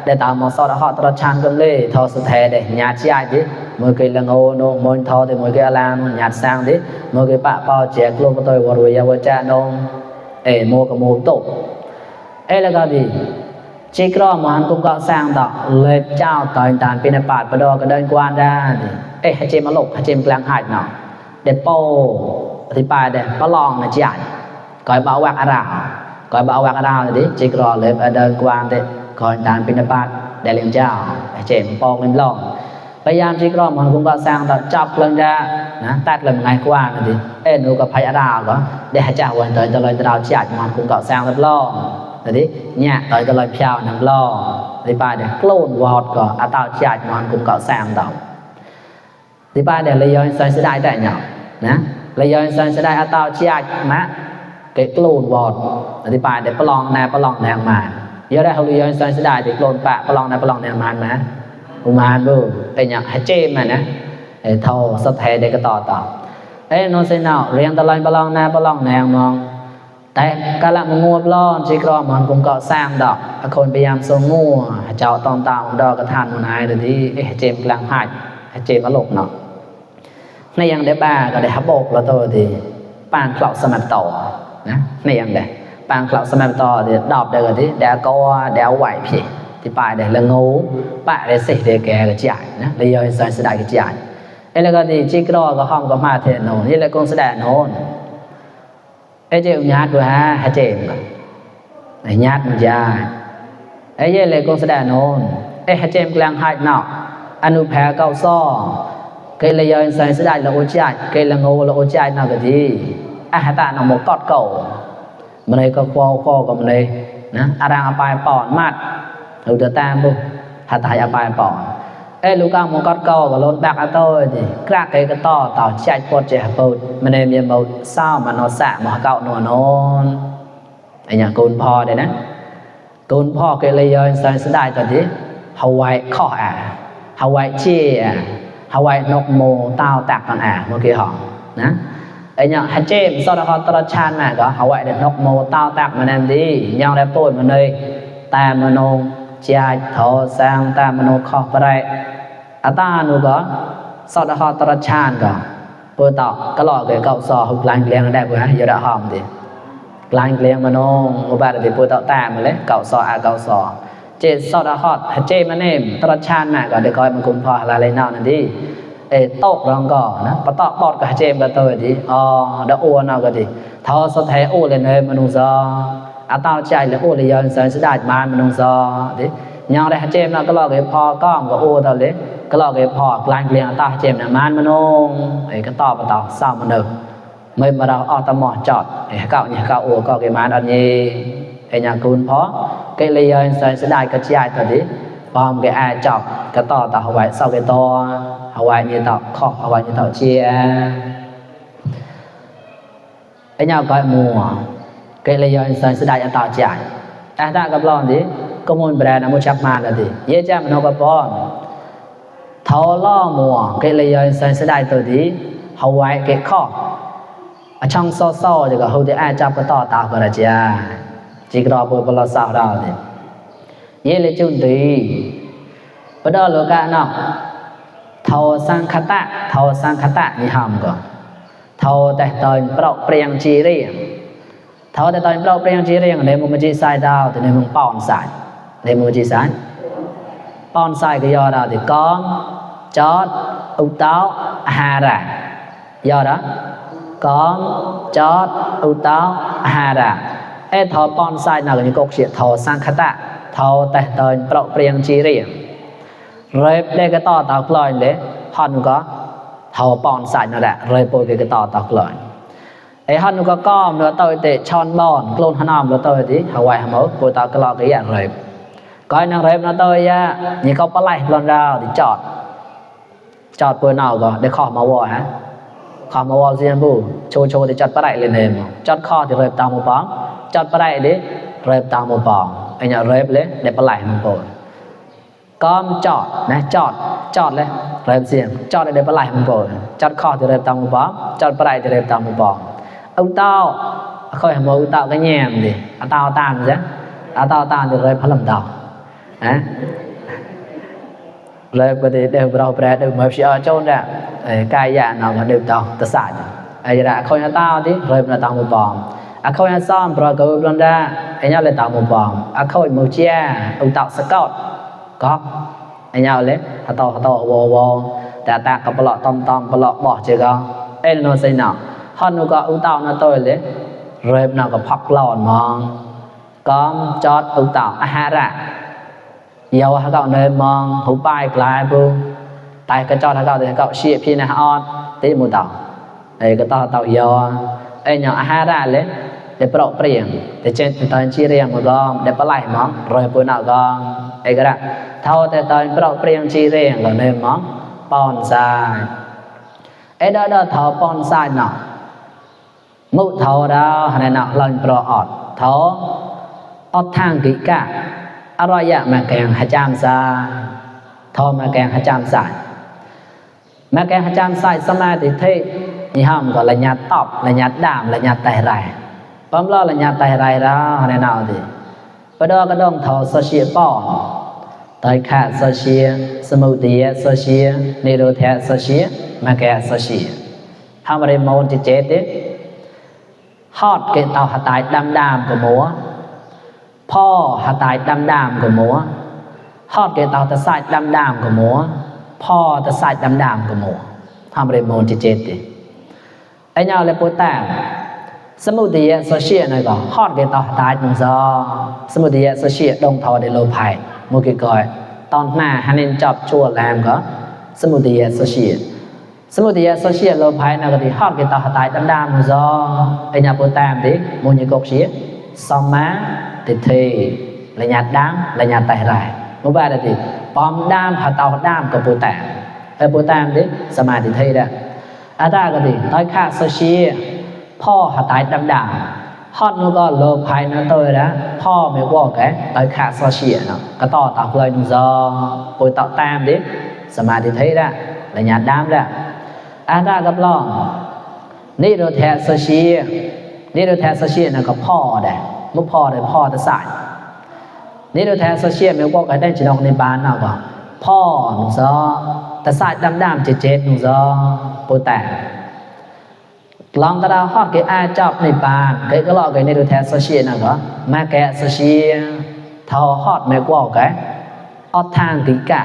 ด้ตามมาสอดหอตระชานก็เลยทอสุดแท้เด้หยาดใจดิมือเกลังโอโนมวยทอแต่มือเกลานหยาดสร้างดิมือเกปะเป่าแจกลมตัววรวยาวจ้านง โมกะโมตกแล้วก็ดิจิกรอมันกุมก็สร้างดอกเลยเจ้าตอนตานเป็นปาดประดอก็เดินกวานได้ให้เจมมาลกให้เจมกลางหายเนาะเดโปอธิบายเดปลองนะจีอันก่อยบ่าววักอาราวก่อยบ่าววักอาราวดิจิกรอเลยเดินกวานเดก่อนตานเป็นปาดได้เลี้ยงเจ้าให้เจมปองเป็นลองพยายามจิกรอมันกุมก็สร้างดอกจับเรื่องได้นะตัดเลยไงกวานดิหนูกับพายอาราวก็ได้ให้เจ้าวันเตยตลอดดาวจีอันมันกุมก็สร้างรับลองtadi nya tới cái lời phèo nằm lo thì ba để clone vọt có tao chạy mòn cũng có sang đâu thì ba để lấy yon sai sẽ đại tại nhau nè lấy yon sai sẽ đại tao chạy má cái clone vọt thì ba để plong nè mà giờ đây lấy yon sai sẽ đại thì clone plong nè mà man bu cái nhá hay chê mà nè thâu sắp thế để cái tỏ nó sẽ nào riêng tao lên plong nè mongแต่กะละมังงัวล้อนจิกรอมันกุมก็สร้างดอกคนพยายามส่งงัวเจ้าตอนตามดอกกระทานมันหายเดี๋ยวนี้เจมกลางหายเจมมาหลบเนาะในยังได้บ้าก็ได้ฮับบกแล้วตัวดีปางเคราะห์สมัยต่อนะในยังได้ปางเคราะห์สมัยต่อเดี๋ยวดอกเดี๋ยวที่เดี๋ยวก็เดี๋ยวไหวพี่ที่ปลายเดี๋ยวละงูปะเดี๋ยวสิเดี๋ยวแกก็จ่ายนะเลยยังใส่สดายก็จ่ายแล้วก็ดีจิกรอก็ห้องก็มาเทนโน่นี่เลยกงแสดงโน่เจ้าญาติว่าให้เจมก่อนญาติมันยาเจ้าเลยกงแสดงโน่นให้เจมกลางหายเนาะอนุแพ้เก้าซ้อเกลยใส่สดายละโอใจเกลงโง่ละโอใจน่าก็ดีหาตาหนองหมกกอดเก่ามันเลยก็คอกับมันเลยนะอารางอปายปอนมัดเราจะตามบุหาตายอปายปอนลูกก้าวมงกอดเก่ากับรถดักอัตโต้ดิกล้าเกยก็ต่อใจปวดเจ็บปวดมันเลยมีมันเศร้ามันนอนสะมันเก่านอนอย่างกูนพอเด้นะกูนพอเกเลยใส่สดายตอนนี้ฮาวายข้อฮาวายเชี่ยฮาวายนกโมเต้าตักตอนเมื่อกี้หอนะอย่างฮัจเจมสอดคอตระชานมาก็ฮาวายเด็กนกโมเต้าตักมันนั่นดียังได้ปวดมันเลยแต่มันนงใจทอสร้างตามโนข้อไปได้ตาหนูก็สอดคอตระชานก็เปิดต่อก็หลอกเกี่ยวกับสอหุบลานเกลียงได้เพื่อให้ยอดหอมดิลานเกลียงมโนอุบาทเดี๋ยวเปิดต่อตามมาเลยเก่าสอเก่าสอเจสอดคอเจมันเองตระชานมาก็เดี๋ยวคอยมันกุมพออะไรเน่านั่นดิโต๊ะรองก่อนะปะต่อปอดกับเจมก็ตัวดิเดาอ้วนเอาก็ดิทอสะเทโอเลยเนยมนุษย์ตาใจเลยโอเลยยันใส่สดายมามนุษย์ดิยังได้เจมนะก็หลอกเกี่ยวพอก้อมก็โอตอนเลยก็หลอกเกี่ยวพอกลางเกลียงตาเจมนะมามนุษย์ก็ต่อปะต่อเศร้ามันเดิมไม่มาเราตมอจอดเก่าเนี่ยเก่าโอก็เกี่ยวมาอันนี้อย่างคุณเพราะเกลียนใส่สดายก็ใจตอนนี้พอมเกี่ยวจอบก็ต่อต่อเอาไว้เศร้าเกี่ยวต่อเอาไว้เนี่ยต่อข้อเอาไว้เนี่ยต่อเชียอย่างก็มัวเกลียนใส่สดายต่อใจถ้ากับเราดิก็มุ่งแบรนด์มุ่งชักมาแล้วดิเยอะจังมันเอากระป๋องทอล่อมัวเกลียนใส่สดายตัวดิเอาไว้เกี่ยวข้อช่องซ้อจะก็เขาได้จับก็ต่อตาก็ได้จ้าจิกรอปุ๊บเราสาวเราดิเยอะเลยจุนตีประเดี๋ยวเรากันเนาะทอสังคตะนี่ห้ามก่อนทอแต่ตอนเปล่าเปลี่ยนจีเรียงทอแต่ตอนเปล่าเปลี่ยนจีเรียงในมุมจีสายดาวแต่ในมุมป้อนสายในมุมจีสายป้อนสายก็ยอดาวที่ก้องจอดอุตเต้าหาระยอดอ่ะก้องจอดอุตเต้าหาระทอป้อนสายน่าก็ยังกกเสียทอสังคตะทอแต่ตอนเปล่าเปลี่ยนจีเรียงเริ่มได้ก็ต่อตากลอยเลยฮอนก็ทอป้อนสายนั่นแหละเริ่มโปรยก็ต่อตากลอยฮอนก็ก้อมแล้วต่อยเตะช้อนบอลกลนหนามแล้วต่อยที่หาวายหามโปรยตากลอยก็อย่างเริ่มก้อยนางเริ่มแล้วต่อยนี่เขาปลายลอนดาวที่จอดโปรยหนาวก็ได้ข้อมาวอฮะข้อมาวอเซียนผู้โชว์ที่จอดปลายเลยเนี่ยจอดข้อที่เริ่มตามมือปองจอดปลายดิเริ่มตามมือปองเนี่ยเริ่มเลยได้ปลายมันโปรยก้อมจอดนะจอดเลยเริ่มเสียงจอดได้ปลายมันโปรยจอดข้อที่เริ่มตามมือปองจอดปลายที่เริ่มตามมือปองอุตเต้าค่อยหาอุตเต้าก็แย่มดิเต้าตามจ้ะเต้าตามที่เริ่มพลังดาวนะเริ่มก็ได้เดี๋ยวเราแปลเดี๋ยวมาเชื่อโจนเนี่ยกายยาเราก็เดี๋ยวต้องตัดสายไอ้ระคอยเต้าที่เริ่มเราตามมือปอง a khoi a som pro go blonda ai nhau le tạo một bom a khoi mu chia ông tạo scout có ai nhau le ha to wo ta ta ka plo tom plo bo che ga ai no sai nào hon nu có ông tạo na tôi le rep nào có phak lon mong com chót ông tạo ahara yêu ha cậu nơi mong hú bài lại bu tại cái cho ha cậu thì cậu xịa phi na on tí mu tạo ai cái tao yêu ai nhỏ ahara le để pro prieng để trên tận chi riêng một gom để bắt lại mong rồi bữa nào gom ai cái đó thao để tận pro prieng chi riêng là nơi mong bonsai ai đó thao bonsai nào mụ thao đó hay nào lần pro ọt thao ọt thang kỹ cảอร่อยอะมาแกงหะจามซาทอมาแกงหะจามซามาแกงหะจามซาสมาธิเทนี่ห้ามก็ละญาตอบละญาตดามละญาตไตไรปอมล้อละญาตไตไรราแน่นอนดิปะดอกระดองทอโซเชียป้อไตขาโซเชียสมุทัยโซเชียนิโรธโซเชียมาแกโซเชียห้ามอะไรมอนจิเจติฮอดเกตเอาหะตายดำๆกับหมูพ่อหาตายดำๆกับหมูฮอดเกตเอาตะไซดำๆกับหมูพ่อตะไซดำๆกับหมูทำอะไรโมจิเจติไอ้เนาเลยปูแต่สมุทัยโซเชียหน่อยก็ฮอดเกตเอาตายนุ่งซอสมุทัยโซเชียดงทอในโลภัยมุกิกอยตอนหน้าฮันนินจับชั่วแลมก็สมุทัยโซเชียโซเชียโลภัยนะก็ที่ฮอดเกตเอาตายดำๆนุ่งซอไอ้เนาปูแต่ดิมุญิกกเชียสมาติเทละญาตดามละญาตไตไรบ่ว่าได้ติปอมดามหาเตาดามกับปูแตมปูแตมดิสมาธิเทเด้ออาตาก็ติต้อยค่าโซเชียพ่อหาตายดำๆฮอดนูก็โลภัยนะตัวนะพ่อไม่ว่าแกต้อยค่าโซเชียเนาะก็ต่อตาเลยนูซอปูตอแตมดิสมาธิเทเด้อละญาตดามเด้ออาตาก็ลองนี่โรแทโซเชียนะก็พ่อเด้มุพ่อได้พ่อตะสายนี่เราแทนโซเชียลแม้ว่าก็ได้จินอกในบ้านเนาะก็พ่อหนูซอตะสายดำๆเจ็ดหนูซอปูแต่ลองตะดาวฮอดเกอาจอบในบ้านเกก็ลอกเกนี่เราแทนโซเชียลนะก็มาแกโซเชียลเท่าฮอดแม้ว่าก็อดทางกิกะ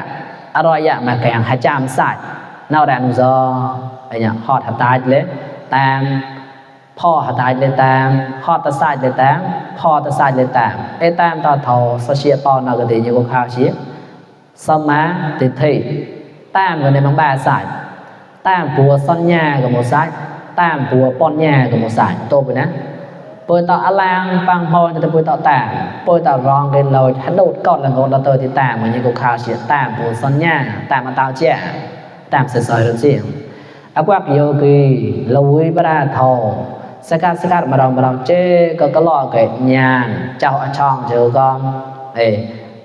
อร่อยอะมาแกงหาจามสายเนาแดนหนูซอไอ้เนี่ยฮอดหาตายเลยแต่พ่อหาตายเลยตามพ่อตะสายเลยตามพ่อตะสายเลยตามไอ้ตามต่อเท่าโซเชียลปอนเอาก็ดีอยู่กับข้าวเชียสมาติดที่ตามกันในบางบ้านสายตามปัวซ่อนหญ้ากับหมูสายตามปัวป้อนหญ้ากับหมูสายโตไปนะปวยต่ออลางปังพอจะปวยต่อตามปวยต่อรองกันเลยฮันโดดก่อนแล้วก็เราเตอที่ตามเหมือนอยู่กับข้าวเชียตามปัวซ่อนหญ้าตามมาเตาเจ้าตามเสยๆเรื่องเสียงอากวากิโยกีลุยปราทอสกัดมาเราเจ้ก็ล่อเกยญาณเจ้าช่องเจอก็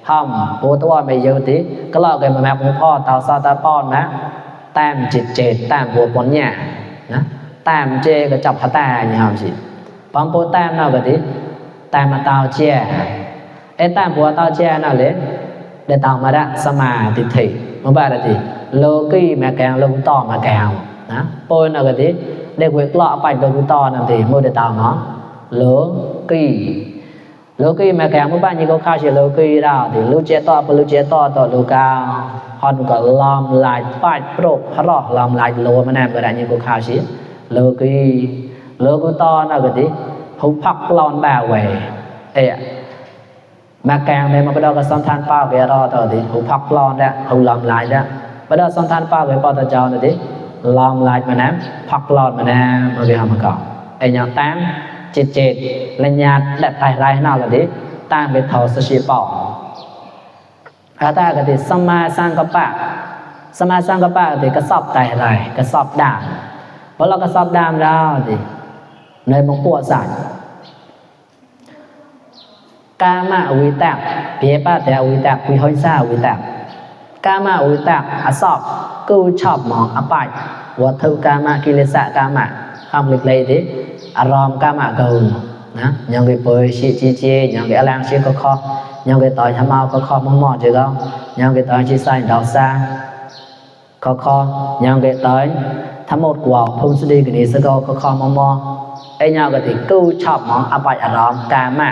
ห้อมปูตัวไม่เยอะทีก็ล่อเกยมาแม่พ่อเตาซาตาป้อนนะแต้มจิตเจตแต้มบัวปนเนี่ยนะแต้มเจก็จับพระตาอย่างห้ามสิปั๊มปูแต้มน่าก็ทีแต้มมาเตาเจ้ไอ้แต้มบัวเตาเจ้น่าเลยเดี๋ยวเตามาได้สมาธิถิมันบ้าอะไรทีโลกี้มาแกงลงต่อมาแกงนะปูน่าก็ทีเด็กเวกล้อไปดูต่อนั่นทีมือเดตาเนาะโลกี้มาแกงมื้อบ้านนี่ก็ข้าวเสียโลกี้ดาวทีลูกเจต่อลูกเจต่อลูกาฮอนก็ลอมลายป้ายโปรกพะรอลอมลายโลมาแนมก็ได้นี่ก็ข้าวเสียโลกี้ต่อน่ะก็ดิฮูพักลอนบ่าเว้มาแกงได้มาบ่ดอกก็สันทานป้าเวรอต่อดิฮูพักลอนแล้วฮูลอมลายแล้วบ่ดอกสันทานป้าเวปอตะเจ้าน่ะดิลอมลายมาน้ำพักลอดมาน้ำมาเรียกมาก่อนไอ้ยังตามเจ็ดระยะและไตไรน่าก็ดีตามไปเท่าสชีปอกอาตาก็ดีสมาสังกปะก็ดีกระสอบไตไรกระสอบด่างเพราะเรากระสอบด่างแล้วดิในมงปวดสัตว์กามาวิตกเปียป้าแต่วิตกคุยห้อยซ่าวิตกกามาวิตกอสอบกูชอบมองอปายวัตถุกามากิเลสกามาคำเล็กๆดิอารมณ์กามาเกินนะยังไปเปิดชีจียังไปอลังชีก็ข้อยังไปต่อยทำเอาก็ข้อมอเจอก็ยังไปต่อยชีใส่ดอกซาก็ข้อยังไปต่อยทั้งหมดกว่าพุ่งสดีกันนี้สก็ข้อมอ ไอ้เนี่ยก็ที่กูชอบมองอภัยอารมณ์กามะ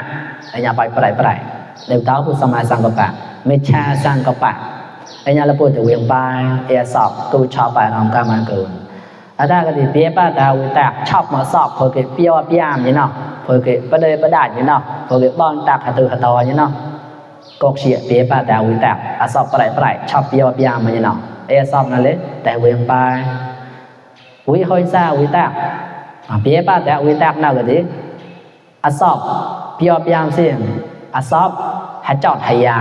ไอ้เนี่ยไปปลายเดี๋ยวต้าผู้สมาสังกปะมิชาสังกปะไอ้เนี่ยเราพูดถึงเวียงไปเอสอบกูชอบไปอารมณ์กามะเกินอาจารย์ก็ที่เปียป้าดาวิตาชอบมาสอบเพอเกเปียวพิยามนี่เนาะเพอเกประเดประดานี่เนาะเพอเกบ้อนตากหะตือหะตอนี่เนาะกอกเสียเปียป้าดาวิตาอาสอบปลายชอบเปียวพิยามนี่เนาะเอสอบนั่นเลยแต่เวียงไปวิหอยซาวิตาเปียป้าดาวิตาน่าก็ที่อาสอบเปียวพิยามเสียงอาสอบหะจอดหะยา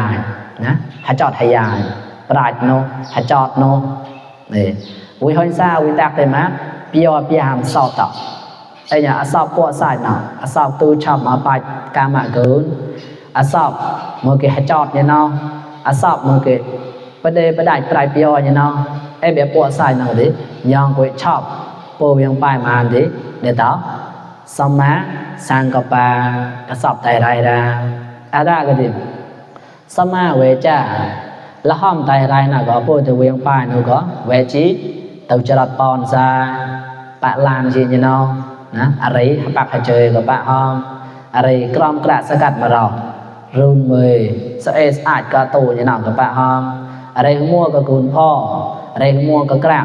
นะหะจอดหะยาปราดโนหะจอดโนนี่วิหอยซาวิตาได้มาเปียวพิยามสอบต่อไอ้เนี่ยอาสอบปวดสายเนาะอาสอบตูชอบมาไปกามะเกินอาสอบมือเกหะจอดเนี่ยเนาะอาสอบมือเกประเดประได้ปลายเปียวเนี่ยเนาะไอ้แบบปวดสายเนาะดิยองกูชอบปูยังไปมาดิเดี๋ยวต่อสมาสังกปะกระสอบไตไรดาอาดาก็ดิสมาเวจ้าละห้อมไตไรน่ะก็พูดถึงเวียงไปนูก็เวจีตจรัดปอนซาปะลานจีนเนาะนะอะไรปักหะเจยกับปะห้อมอะไรกรอมกระสกัดมาเรารุ่นมือสเอสอาจกระตูนเนาะกับปะห้อมอะไรมั่วกับคุณพ่ออะไรมั่วกับกระ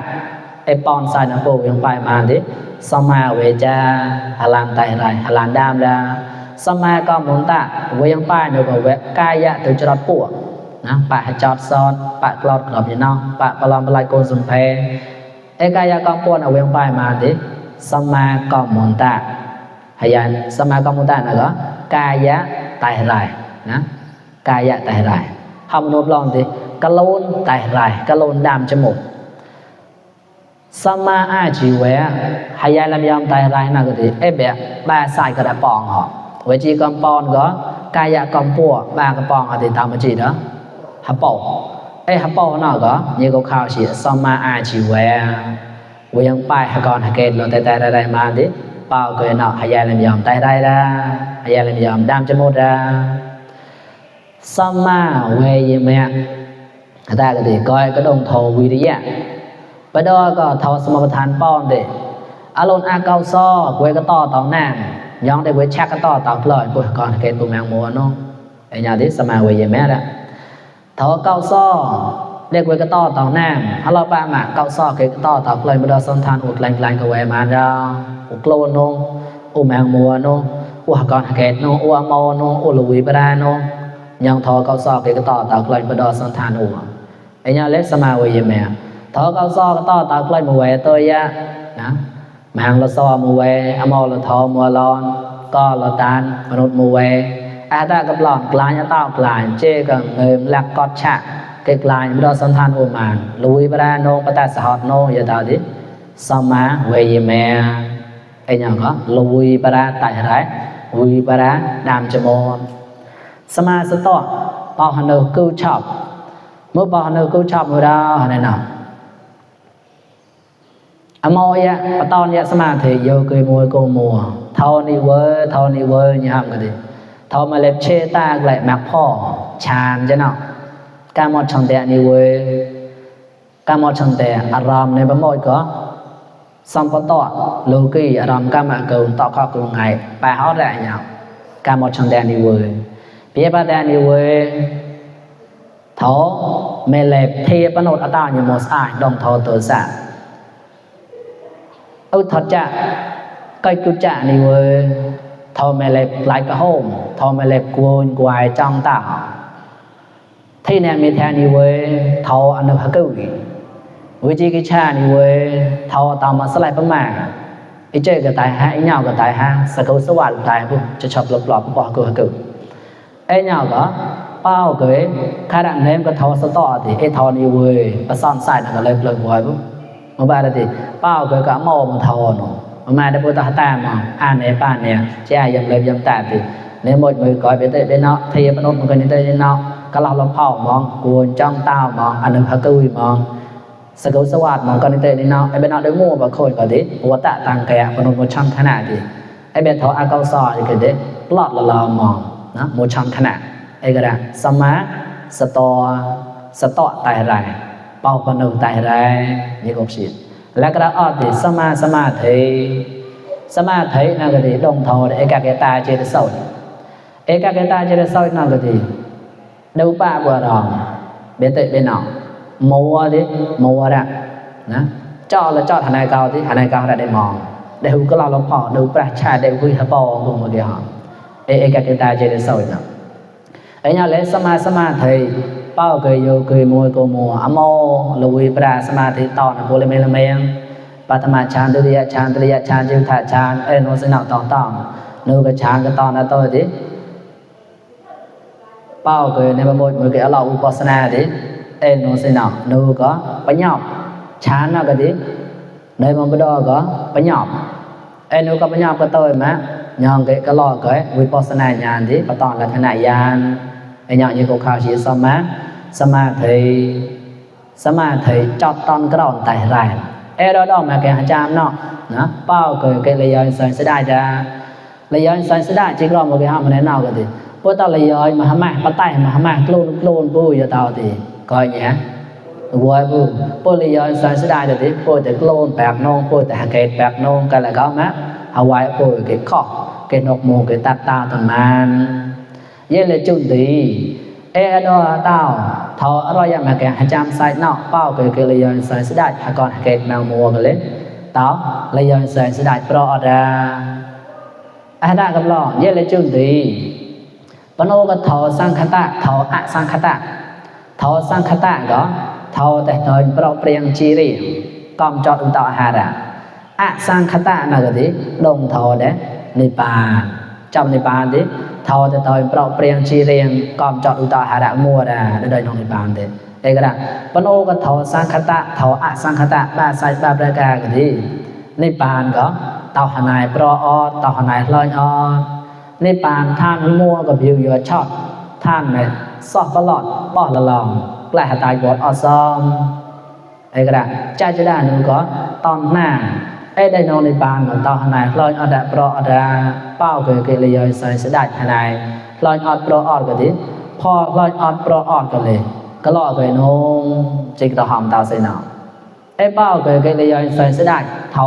ไอปอนซานะปูยังไปมาดิสมาเวจาหลานไตไรหลานดามดาสมาก็มุนตะเวียงไปนูก็เวกายะตจรัดปวนะปะจอดซ้อนปะกลอดกรอบอยู่เนาะปะปลอมปลายโกนสุนเพไอ้กายะกองปวนเอาเวียงไปมาดิสมาก็มุนตะหยันสมาก็มุนตะนะก็กายะไตไรนะกายะไตไรเฮามนุษย์ลองดิกะโลนไตไรกะโลนดามจมูกสมาอาจีเวหยันลำยอมไตไรนะก็ดิไอ้แบบบาสายกระปองเหรอเวจีกำปอนก็กายะกำปัวบากระปองอะติตามมาจีเนาะหะปอไอ้หะปอเนาะก็นี่ก็ข่าวสิสมาอาจีเวเวียงไปหะกอนหะเกตโลแต่ได้มาดิเป่าเกยเนาะหยันลำยอมไตได้ดาหยันลำยอมดามจมูกดาสมาเวยเมะอาตาก็ติก้อยก็ดงโทวิริยะปะดอก็เทาสมประทานป้อนเดอารมณ์อาเกาซ้อเวยก็ต่อตองหน้ายองได้เวยชักก็ต่อตองปล่อยปุก่อนเกณฑ์ปุแมงมัวเนาะไอ้ญาติสมาเวยแม่ละเทาเกาซ้อเรียกเวยก็ต่อตองหน้าฮัลโหลป้ามาเกาซ้อเกก็ต่อตองปล่อยบ่ดอสันทานอุดแรงๆก็เวยมาดาอุโกลโนอุแมงมัวเนาะอุหก่อนเกณฑ์เนาะอุอมอเนาะอุลวีปราเนาะยองทอเกาซ้อเกก็ต่อตองปล่อยบ่ดอสันทานอุไอ้ญาติสมาเวยแม่ทอเกาซ้อก็ต่อตองปล่อยบ่เวยตัวยะนะมหังละซอมูเวอมอละทอมัวลอนก็ละตานมนุษย์มูเวอาตากับหลอนกลายตากลายเจกังเงิมลักกอดฉะเกกลายมรสันทานอุมานลุยปราโนปตาสหดโนยะตาดิสมาเวยเมไอ้หยังก็ลุยปราไตไรลุยปราดามจมอนสมาสตอปอหนกูชอบเมื่อปอหนกูชอบมือดาไหนเนาะอมอยะปะตอนยะสมาธิโยเกยมวยโกมัวเท่านี้เว้ยนี่ห้ามกันดิเท่ามาเล็บเชตากแหละมักพ่อชานจะเนาะกามอดชังแต่นี่เว้ยกามอดชังแต่อารามในบะมอยก็สัมปตอโลกีอารามกามะเกินต่อข้อกรุงไงไปเฮาได้หยังกามอดชังแต่นี่เว้ยเปียปะแต่นี่เว้ยเท่าเมเล็บเทปนดอตาญโมสายดองเท่าตัวสะอุทธจะก้อยกุจะนี่เว้ยทอแม่เล็บไหลกระโหมทอแม่เล็บกวนกวายจ้องตาที่เนี่ยมีแทนนี่เว้ยทออันนึงฮักกุยวิจิกิชานี่เว้ยทอตามมาสลายประมาไอ้เจ๊ก็ตายฮะไอ้เหงาก็ตายฮะสกุลสวัสดิ์ตายปุ๊บจะชอบหลบๆปอกกูฮักกุไอ้เหงาก็เป้าเกยข้าดันเนมก็ทอสตอติไอ้ทอนี่เว้ยประซ่อนใส่นั่นก็เลยเปลือยบ่อยปุ๊บมาบ้านดิเป้าเกยก็มอมาทอเนาะมาได้พูดตาตามองอ่านในป้านเนี่ยแจ้ยังเลยยังตาติในหมดมือก้อยไปเตะได้เนาะเทียมนุษย์มันก็นี่ได้เนาะก็เราลำเผามองกวนจ้องเต้ามองอันนึงฮักกุยมองสกุลสวัสดิ์มองก็นี่ได้เนาะไอ้เบนเอาได้มั่วบางคนก็ดิหัวตะตังแกมนุษย์มันช่างขนาดดิไอ้เบนเขาอาเกาซออีกเด็ดปลอดละลามองนะมันช่างขนาดไอ้กระดาสมาสตอตายไรเป่าปนุตายไรนี่ก็ผิดและกระออดดิสมาธิ สมาธินั่นก็ดีดงทอเอกเกตาเจตสดเอกเกตาเจตสดนั่นก็ดีดูปะกว่าเราเบเตเบนอมัวดิมัวละนะเจาะแล้วเจาะหานายเก่าที่หานายเก่าได้มองได้หูก็เราลองพอดูประชาได้คุยหาปอกูมาเกี่ยวเอกเกตาเจตสดนะไอ้เนี่ยเลยสมาธิเป้าเกยโยเกยมวยโกมัวอโมลุยปราสมาธิตอนโพลิเมลเมงปัตมาฌานตุริยฌานตริยฌานจิวถาฌานโนสินะตองนูกฌานก็ตอนนะตัวดิเป้าเกยในบทมือเกยเราอุปสนาดิโนสินะนูก็ปัญญาฌานนะก็ดิในบทดอก็ปัญญานูก็ปัญญาก็ตัวมะยองเกยก็รอเกยวิปัสสนาญาณดิปตอนลักษณะญาณไอ้อย่างนี้ก็ข่าวชีสมาธิจอดตอนกระดอนไตไรđó đó mà cái chạm nó bao cái lời nói sẽ đại ra lời nói sẽ đại chỉ còn một cái ham này nào cái gì bữa tao lời nói mà ham bắt tay mà ham clone bui cho tao thì coi nhé bữa lời nói sẽ đại được thì bữa để clone bạc non bữa để cái bạc non cái là có má Hawaii bữa cái khóc cái nọc mồ cái tạt tao thằng man vậy là chung tí đó tao thọ rồi mà cái chạm sai nọ bao cái lời nói sẽ đại còn cái nào mua cái lấy tao lời nói sẽ đại pro ra đã gặp lo vậy là chung tíวันโอก็ทอสังคตะทออะสังคตะทอสังคตะก็ทอแต่ตอนเปราะเปรียงจีรีกอมจอดอุตตหาระอะสังคตะน่ะก็ดิดงทอเด้นิพพานจำนิพพานดิทอแต่ตอนเปราะเปรียงจีเรียงกอมจอดอุตตหาระมัวดาได้นองนิพพานเด้ก็ได้วันโอก็ทอสังคตะทออะสังคตะบาใส่บาประกาก็ดินิพพานก็เตาหนายเปราะออเตาหนายลอยออในปานท่านมัวกับวิวชอบท่านเนี่ยสอบตลอดป้อละลองแปลตายบทอซอมก็ได้ใจจะได้หนึ่งก็ตอนหน้าได้นอนในปานของตอนไหนลอยอดโปรอดเป้าเกิดเลยใส่เสด็จไหนลอยอดโปรอดก็ดีพอลอยอดโปรอดก็เลยก็ล่อเกิดนงจิกตะหอมตาเสนอเป้าเกิดเลยใส่เสด็จเท่า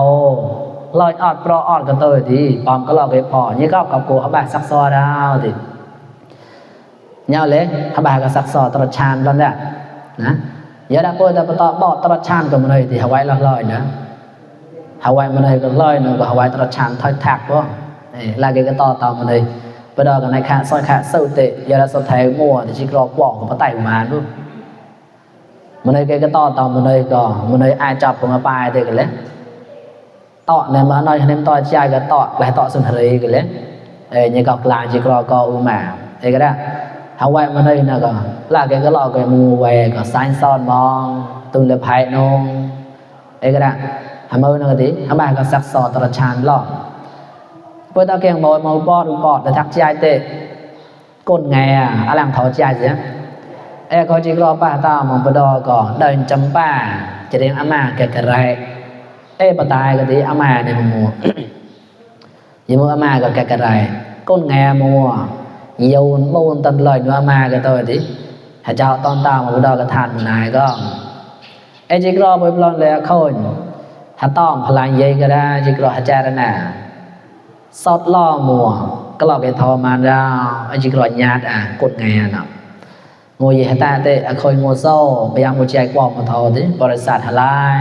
ลอยอดโปรอดกันตัวดีปอมก็ลอกไปพอนี่ก็กับกูเขาแบบซักซอดาวดิเนี่ยเลยเขาแบบก็ซักซอตรชานแล้วเนี่ยนะอย่าได้พูดแต่ต่อบอกตรชานกับมันเลยที่เขาไว้ลอยนะเขาไว้มันเลยก็ลอยนึงก็เขาไว้ตรชานถอยถักวะลากก็ต่อมันเลยไปดอกันในขาซอยขาสู้เตะอย่าได้สดแทงมัวที่ชิกรอกบอกกับปะไต่มาด้วยมันเลยก็ต่อมันเลยก็มันเลยอาจับผมมาปลายเตะกันเลยต่อเนี่ยมาหน่อยให้ต่อใจก็ต่อหลายต่อสุนทรีกันเลยนี่ก็กลางจีกรอก็อุมาก็ได้เอาไว้มาหน่อยนะก็ลากก็รอก็มูไว้ก็สายซ้อนมองตุนเลยภายนงก็ได้ทำมือนั่นก็ดีทำบ้านก็ซักซอตระชานรอเพื่อตาเกียงบอยมาปอดปอดแต่ทักใจเตะก้นไงอะไรเขาใจเสียก็จีกรอป้าตามองปดอก็เดินจำป้าจะเรียนอามาเกิดอะไรปตายก็ดีอามาในมัวยิ่งมัวอามาก็แก่กระไรก้นแง่มัวโยนมูนตันลอยมัวอามาก็ตัวดิหาเจ้าตอนตามมาบุดอกระทานนายก็จิกรอไปปลอนเลยคนหาต้องพลังเยก็ได้จิกรอหาเจารณาสอดล่อมัวก็หลอกไอ้ทอมาดาวจิกรอญาติก้นแง่เนาะงูยี่หาตาเตะคนงูโซ่พยายามงูใจกวางมาทอดิบริษัทหลาย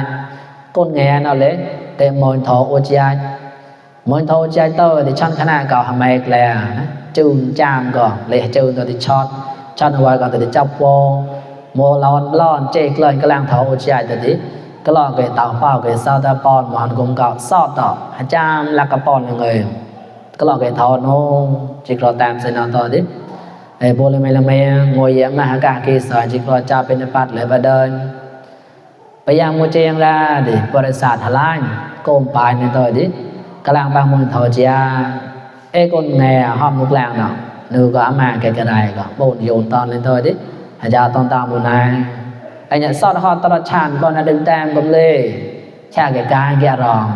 ก้นแง่นั่นเลยแต่มอนทอโอใจมอนทอโอใจเตอร์ที่ช่างขนาดเก่าทำไมแกล้จูนจามก่อนเลยจูนตัวที่ช็อตเอาไว้ก่อนตัวที่จับโวโมล้อนเจ๊กเลยกำลังทอโอใจตัวที่ก็ลองเกยเต่าเป้าเกยซาตาปอนหวานกลมเก่าซอดต่อหาจามลักกระปอนเลยก็ลองเกยทอโน่จิกรอตามเสนอต่อดิโบเลยไม่ละไม่งวยมหากากีสอนจิกรอจ่าเป็นปัดเลยประเดินไปยังมูเจียงละดิบริษัทหลายโกมปลายในตัวดิกลางบางมุนทอเจียคนแง่ห้อมลูกแรงเนาะนูก็อามาแกกระไรก็โบนโยนตอนในตัวดิหายาตอนตามบุญนายเนี่ยซอดฮอตระชานบอลดึงแต้มกลมเล่แช่แกการแกรอง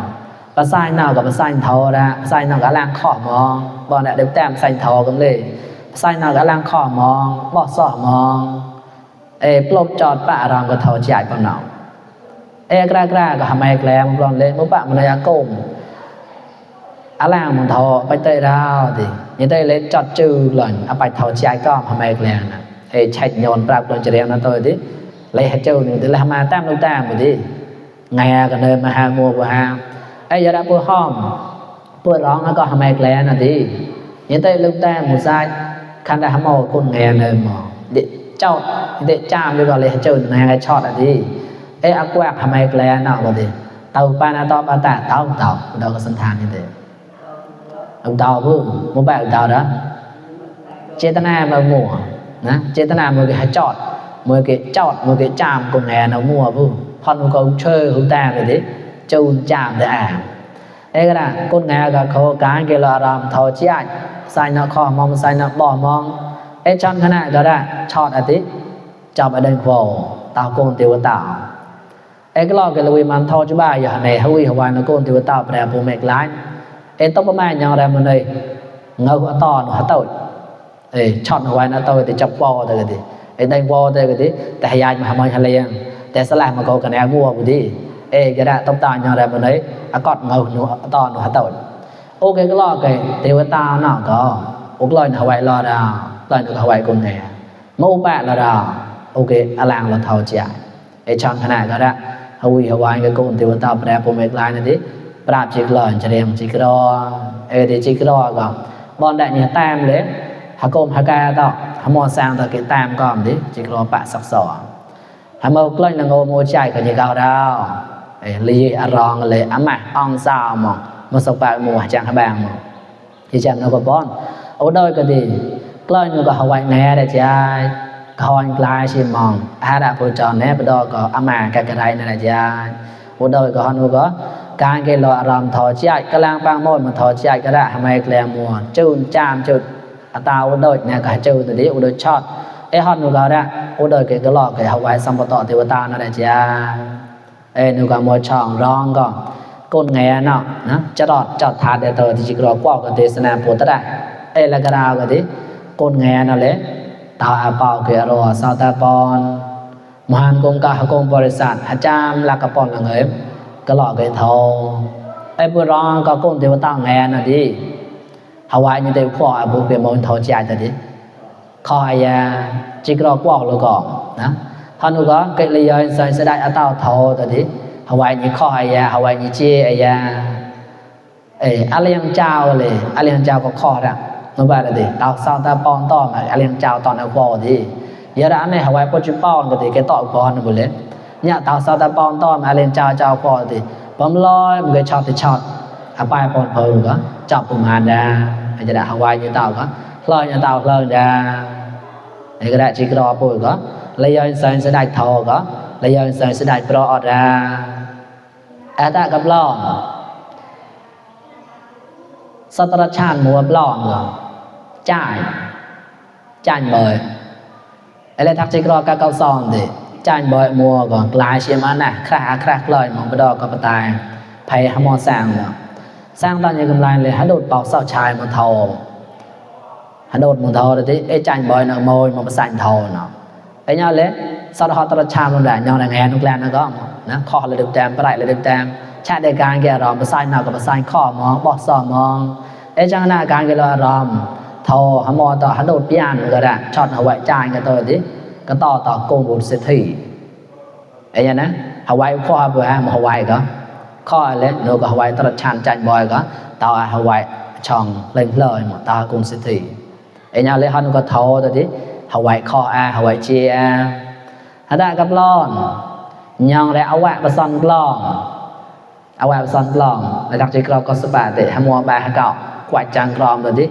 ภาษาหน้ากับภาษาทอละภาษาหน้ากับล่างข้อมองบอลดึงแต้มใส่ทอกลมเล่ภาษาหน้ากับล่างข้อมองบอสอมองปลบจอดปะรองกับทอจ่ายปนเนากล้าก็ทำไมแกล้งปลอนเล่มุปะมันเลยโกม alang mong thọ phải tới rao thì như đây lấy chọt chư lần à phải thọ chạy con hàm ai lẹ nè ê chạy nhon bạc lần chơi nó tôi đi lấy hết chư này thì làm mà tam đâu tam rồi đi ngày cái nơi mà hàng mua của hàng ấy giờ đã bữa hôm bữa rong nó có hàm ai lẹ nè đi như đây lúc tam một sai khăn đã hàm màu con nghe nơi mà để chọt để chạm đi vào lấy hết chư này cái chọt là đi ê ác quạt hàm ai lẹ nào rồi đi tàu pa na to pa ta tàu đâu có sinh than như thế ông tàu bự một bạn tàu đó chế tân mà mùa nè chế tân một cái chọt một cái chạm của nghề nó mùa bự phần một câu chơi hữu ta rồi đấy châu chạm để ấy cái là con nghề cả khâu cái là làm thầu chạy sai nó kho mong sai nó bỏ mong ấy trong cái này đó là chọt ở tí chọt ở đây khổ tàu con tiêu tàu ấy cái lo cái lùi màn thâu chú ba giờ này hui hậu nó con tiêu tàu bè bù mệt lái ấy tóc bấm mai nhau ra mình đây ngâu ở to nó tội ấy chọn hậu nó tôi thì chọc bò thôi cái gì ấy đánh bò thôi cái gì tại hai mà mày hay liền tại sao lại mà có cái này mua cái gì ấy cái đó tóc tai nhau ra mình đấy à cọt ngâu nó to nó tội ok cái lo cái tiêu tàu nào có ok lo hậu lo ra lo được hậu con này mẫu bạn là ra ok alang là thâu chạy ấy chọn cái này cái đó hui hậu cái con tiêu tàu bè bù mệt lái này điปราบจิกหล่อนจะเรียมจิกรอที่จิกรอก็บอนได้เนี่ยแต้มเลยหากมหากาต่อหามอสร้างต่อเกแต้มก่อนดิจิกรอปะสักสอนหามอกล้อยนางโอโมใจก็จะเกาดาวลีอรองเลยอ่ะมาอองซาวมองมาสปะหมู่จังหะบางมองที่จังนกบอนโอ้ดอยก็ดีกล้อยนก็หวายแหน่ได้ใจคอนกลายชิมองอาดาผู้จรแหน่บ่ดอก็อ่ะมากะกะไรนั่นแหละใจโอ้ดอยก็ฮอนก็การเกลออารมณ์ถอใจกำลังปังโมดมันถอใจก็ได้ทำไมแกลมัวจูนจามจุดอัตราอุดรเนี่ยก็จูตัวนี้อุดรช็อตไอ้ฮอนนูก็ได้อุดรเกลอเกเอาไว้สัมปตะเทวตานั่นแหละจ้าไอ้นูก็มัวช่องร้องก็ก้นแง่เนาะนะจะรอดจอดทานเดตที่จิกรอกว่ากันเทศนาปุตตะได้ไอ้ละกระดาวก็ดิก้นแง่นั่นแหละตาเป่าเกลอสาวตาปอนมหันกงกาหกงบริษัทอาจารย์ลักกระปอนละเงยก็หลอกไอ้ทองไอ้บุรองก็ก้นเทวตาแงน่ะดิหาวายนี่เดี๋ยวพ่อไอ้บุเกมอนทอใจแต่ดิคอยจิกรอกวอกแล้วก็นะท่านก็เกลียนใส่เสด็จอาเต้าทอแต่ดิหาวายนี่คอยหาวายนี่เจไอ้อะไรยังเจ้าเลยอะไรยังเจ้าก็คอละนั่นว่าดิเต้าซาวตาปอนต่อมาอะไรยังเจ้าตอนเอาพอดิยาร้านในหาวายปัจจุบันก็ดิแกต่อพอนะบุเลยเนี่ยตาสาวตาปอนต้อมอาเลนเจ้าพอดิบอมลอยมันก็ช็อตติช็อตอาปายปอนเพิ่งก็จับปุ่มหันดาอาจจะได้ฮาวายอยู่เต่าก็ลอยอยู่เต่าลอยดาไอ้ก็ได้จิกรอปุ่ยก็เลยยนใส่เสด็จทอก็เลยยนใส่เสด็จปลอดาอาตากับล้อสัตระชาญมัวปล้อก็จ่ายเบยไอ้เลยทักจิกรอกะเกาซอนดิจานบ่อยมัวก็กลายเชื่อมันน่ะคราลอยมองไปดอกก็ตายไผหมอสร้างเนาะสร้างตอนยังกำไรเลยหาโดดเป่าเศร้าชายมันทอหาโดดมันทอเลยที่ไอ้จานบ่อยน่ะโมยมันสั่นทอเนาะไอ้เนาะเลยสอดฮอตระชามันได้ยองแงนทุกแลนนะก็นะข้อเลยดึกแต้มปลายเลยดึกแต้มชาติในการแก่รอมมาใส่หน้ากับมาใส่ข้อมองบ่ซ้อมองไอ้จังหน้าการแก่รอมทอหมอต่อหาโดดปีานก็ได้ช็อตเอาไว้จานกันตัวดิก็ต่อโกงบุญเศรษฐีไอ้เนี่ยนะฮาวายข้อไปฮะฮาวายก็ข้อเลยโนก็ฮาวายตระชันจันบอยก็ต่อฮาวายช่องเล่นเลยหมดต่อกรุงศรีไอ้เนี่ยเลยฮันก็เท่าตัวที่ฮาวายข้อฮาวายเจียฮันได้กับล้อนยังได้เอาแหวะประสันกล้องเอาแหวะประสันกล้องแล้วจากที่กล้องก็สบายแต่ฮมัวบายฮะเก่ากวาดจังกล้องตัวที่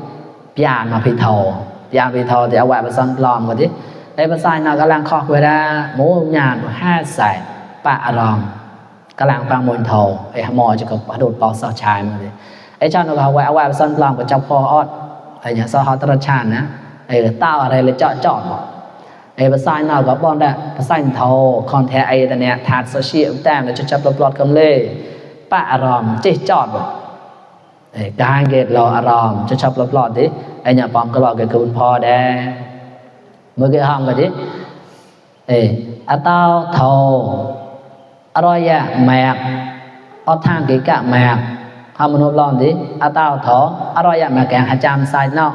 ยานมาพิทอยานพิทอแต่เอาแหวะประสันกล้องตัวที่ไอ้ภาษาหน้ากำลังคอกเวลาหมูหยาด5ใส่ปะอารมณ์กำลังฟังมนโทไอ้หมอจะกับโดดปอสชายมาเลยไอ้ชาวนาเอาไว้ภาษาลองกับเจ้าพ่ออดไอ้อย่างสหตรชาญนะไอ้เต้าอะไรเลยเจาะไอ้ภาษาหน้ากับบอลได้ภาษาโทคอนแทไอ้ตัวเนี้ยถาดโซเชียลแต้มแล้วจะจับปลอดกำเล่ปะอารมณ์เจ๊จอดไอ้การเกตรออารมณ์จะจับปลอดดิไอ้เนี่ยปอมก็บอกกับคุณพ่อได้เมื่อกี้ห้องกันดิอาเต้าเท่าอร่อยแมกเอาทางกิกะแมกเฮ มนุษย์ลองดิอาตาวถออร่อยมาแกงหาจามใส่เนาะ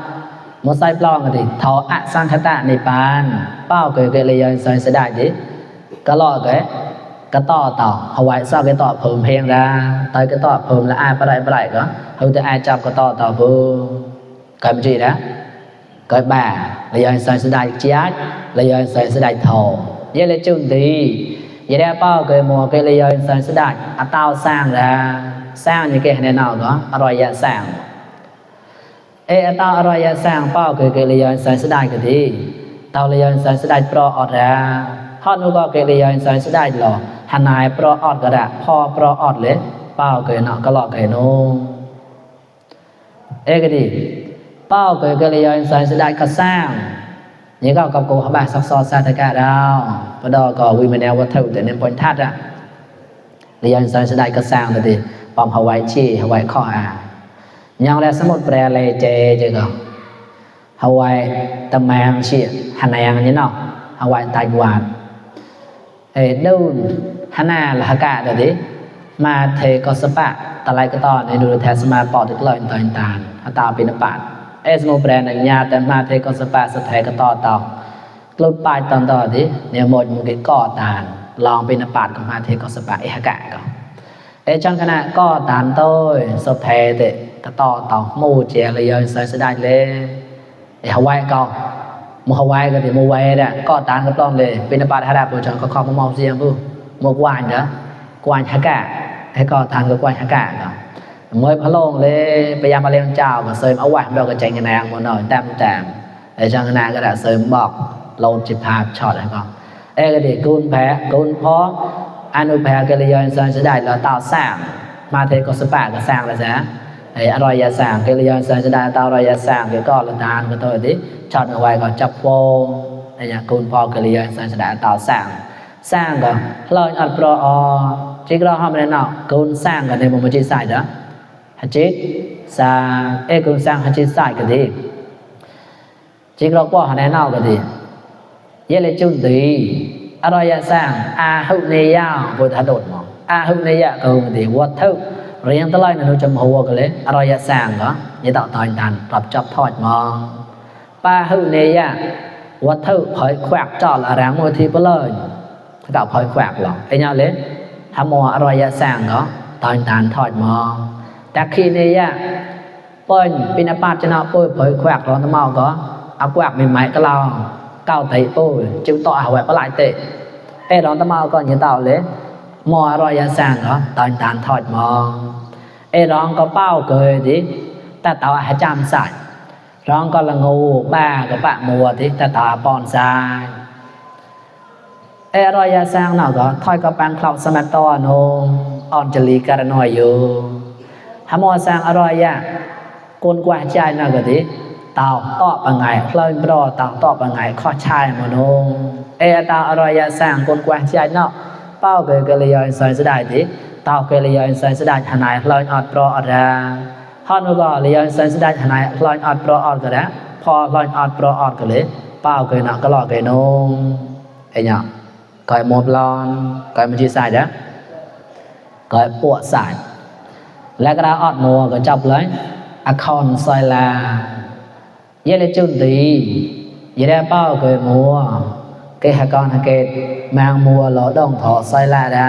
มใส่ปลองดิถออะสังคตะในปานเป้าเกยเลยใส่สได้ดิก็รอเกก็ต่อเอาไว้ซอกก็ต่อเพิ่มเพลงra tớiก็ต่อเพิ่มแล้วaiไปก็เฮาจะaiจับก็ต่อเพิ่มก็มันจีนะก็บ่าเลยใส่สได้จี๊ดเลยใส่สได้ถอเยเลยจุนดีเยได้เป้าเกยมัวเกยเลยใส่สได้อาตาวสร้างra sang như cái này nào đó araya sang tao araya sang bao cái lian sai sẽ đại cái gì tao lian sai sẽ đại pro ọt ra hot nó có cái lian sai sẽ đại lò hành này pro ọt cái đã pho pro ọt lấy bao cái nọ cái lọ cái nô cái gì bao cái lian sai sẽ đại cái sang những cái cặp cô bạn sắp so sa tất cả đâu và đó có vì mình đeo vật thử để nên point thắt á lian sai sẽ đại cái sang là gìปอมหวายชี้หวายข้อยังแล้วสมุดแปลเลยเจก็หวายตะแมงชี้หันยังนี่เนาะหวายตายหวานดูหันหน้าละหกะเดี๋ยวดิมาเทก็สปะตะไลก็ต่อในดูแทสมาปอดตึกลอยต่างๆตาเป็นปาดสมุดแปลในญาแต่มาเทก็สปะสแทก็ต่อกลุดปลายตอนต่อดิเนี่ยหมดมึงก็ก่อตานลองเป็นปาดกับมาเทก็สปะหกะก็trong cái này có tán tôi sập thề thì cái tỏ mù chè là giờ sẽ đại lên Hawaii con một Hawaii cái thì một Hawaii đấy có tán cái plong lên bên bạn Hà Nội chọn có kho màu riêng luôn một quán đó quán hả cả hay có tán cái quán hả cả mới phá lông lên bây giờ mà lên chào và sơi áo quàng đâu cái chạy cái này một nồi tam trong cái này cái đã sơi bọc lâu chụp hạt chọn này con cái thì cún phó anh ơi phải cái lời dân sẽ đại là tạo sản mà thế có sự bạc cái sản là giá anh rồi giá sản cái lời dân sẽ đại tạo rồi giá sản cái con là tàn cái thôi tí chọn ở ngoài còn chập vô đây là cún phò cái lời dân sẽ đại tạo sản còn lời ăn pro chỉ có họ mình nào cún sản cái này một chỉ sai đó hả chết sa cún sản hả chết sai cái gì chỉ có qua họ này nào cái gì vậy là chung tíอร่อยสั่งอาหุเนียบทโดดมองอาหุเนียก็คือที่วัดเท่าเรียงตะไลนั่นจำหัวกันเลยอร่อยสั่งก็ยี่ต่อต่อยทันปรับจับทอดมองป้าหุเนียวัดเท่าเผยแขวกจอดละแรงมือทีไปเลยกับเผยแขวกหรอกไอ้เนี่ยเลยทำมัวอร่อยสั่งก็ต่อยทันทอดมองแต่คีเนียเปิ้ลปีนป้าจะน่าเปิ้ลเผยแขวกร้อนตะเมาก็เอาแขวกใหม่ๆก็เราcao tay ôi chịu tọa hỏi có lại tệ đó tao mau còn như tao lấy mò rồi ra sang đó tao tàn thọt mò đó có bao cười thì ta tao hay chăm sạch đó có là ngu ba các bạn mùa thì ta tao bòn sai rồi ra sang nào có thôi có bạn khóc xem to nó on chali cả nói vô hàm mò sang rồi ra con qua trai nào cái gì tao tọa bằng ngày lời bro tao tọa bằng ngày khó trai mà nó tao rồi sang con quan trai nó bao cái lời sai sẽ đại thì tao cái lời sai sẽ đại hàng này lời ọt bro ra họ nó gọi lời sai sẽ đại hàng này lời ọt bro cái đóพอlời ọt bro cái đấy bao cái nào cái lọ cái nó nhở cái một lon cái mình chia sai đó cái bộ saiแล้วก็ออดนัวก็จับเลยอะคอนซอยลาเยเลจุนตีเยได้เป้าเคยมัวเกหกรเกตแมงมัวหล่อดองถอซอยละดา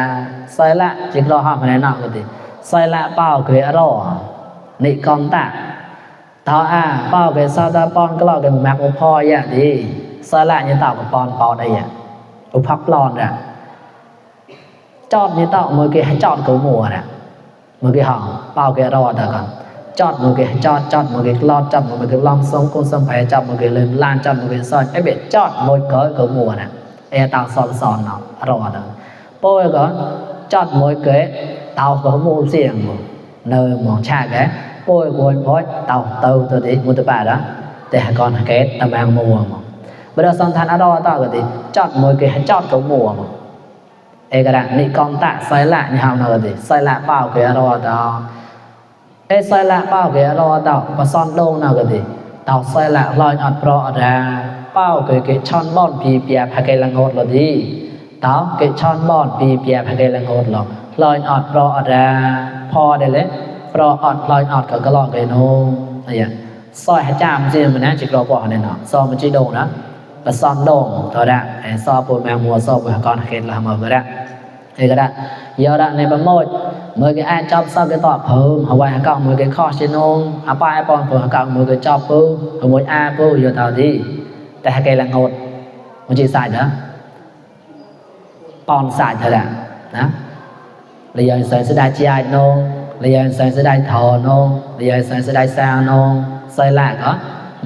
ซอยละจิกรอห้ามในนอกกันดิซอยละเป้าเคยอร่อนิกองตาต่อเป้าเคยซาตาปอนก็รอกันแมกอุพอยะดีซอยละนี่ต่อกับปอนปอได้ยะอุพักปอนอ่ะจอดนี่ต่อมือเกให้จอดกับมัวน่ะมือเกห่อเป้าเกรอแต่ก่อนจอดมือเกจอดมือเกลอดจับมือเกลอมสองคนสมภัยจับมือเกลืมลานจับมือเกซอยเบ็ดจอดมวยเกยกับมัวน่ะตาวสอนเนาะรอเด้อโป้ก็จอดมวยเกยตาวกับมัวเสียงเนยมองชาแกโป้กวนพอยตาวเตาตัวนี้มุตบาđóแต่ก่อนเกตะบางมัวบ่ได้สอนทานอรอต่อก็ดิจอดมวยเกยจอดกับมัวกระดาษนี่กองตะซอยละนี่เฮาเนาะดิซอยละเป้าเกยรอต่อซอยละเป้าเกยรอต่อบ่ซ่อนโดงเนาะก็ดิตาวซอยละลอยอดปรอดาเป้าเกยช่อนบ่อนปีเปียพะเกลังโหดละดิตาวเกช่อนบ่อนปีเปียพะเกลังโหดละลอยอดปรอดาพอได้เลย ប្រអត់ខ្លាញ់អត់ក៏ក្លោកឯនោះអីសយអាចារ្យមិនជាណាជាក្លោកនេះណោសមិនជីដងណាបសំដងតរៈអេសពុម៉ាមួសពុកនខេតលមករៈឯកដាក់យោរៈនៃប្រមោចមើលគេអាចចាប់សោគេតភើមហើយហកមើលគេខុសជានងអបាយបងព្រោះហកមើលគេចាប់ពើប្រមោចអាពើយោតោទីតែគេឡើងងត់មិនជាសាច់ណាប៉នសាច់ទៅណាលៀងសែនស្ដាយជាអាចនងលៀងសែនស្ដាយថនងលៀងសែនស្ដាយសានងសៃឡាក៏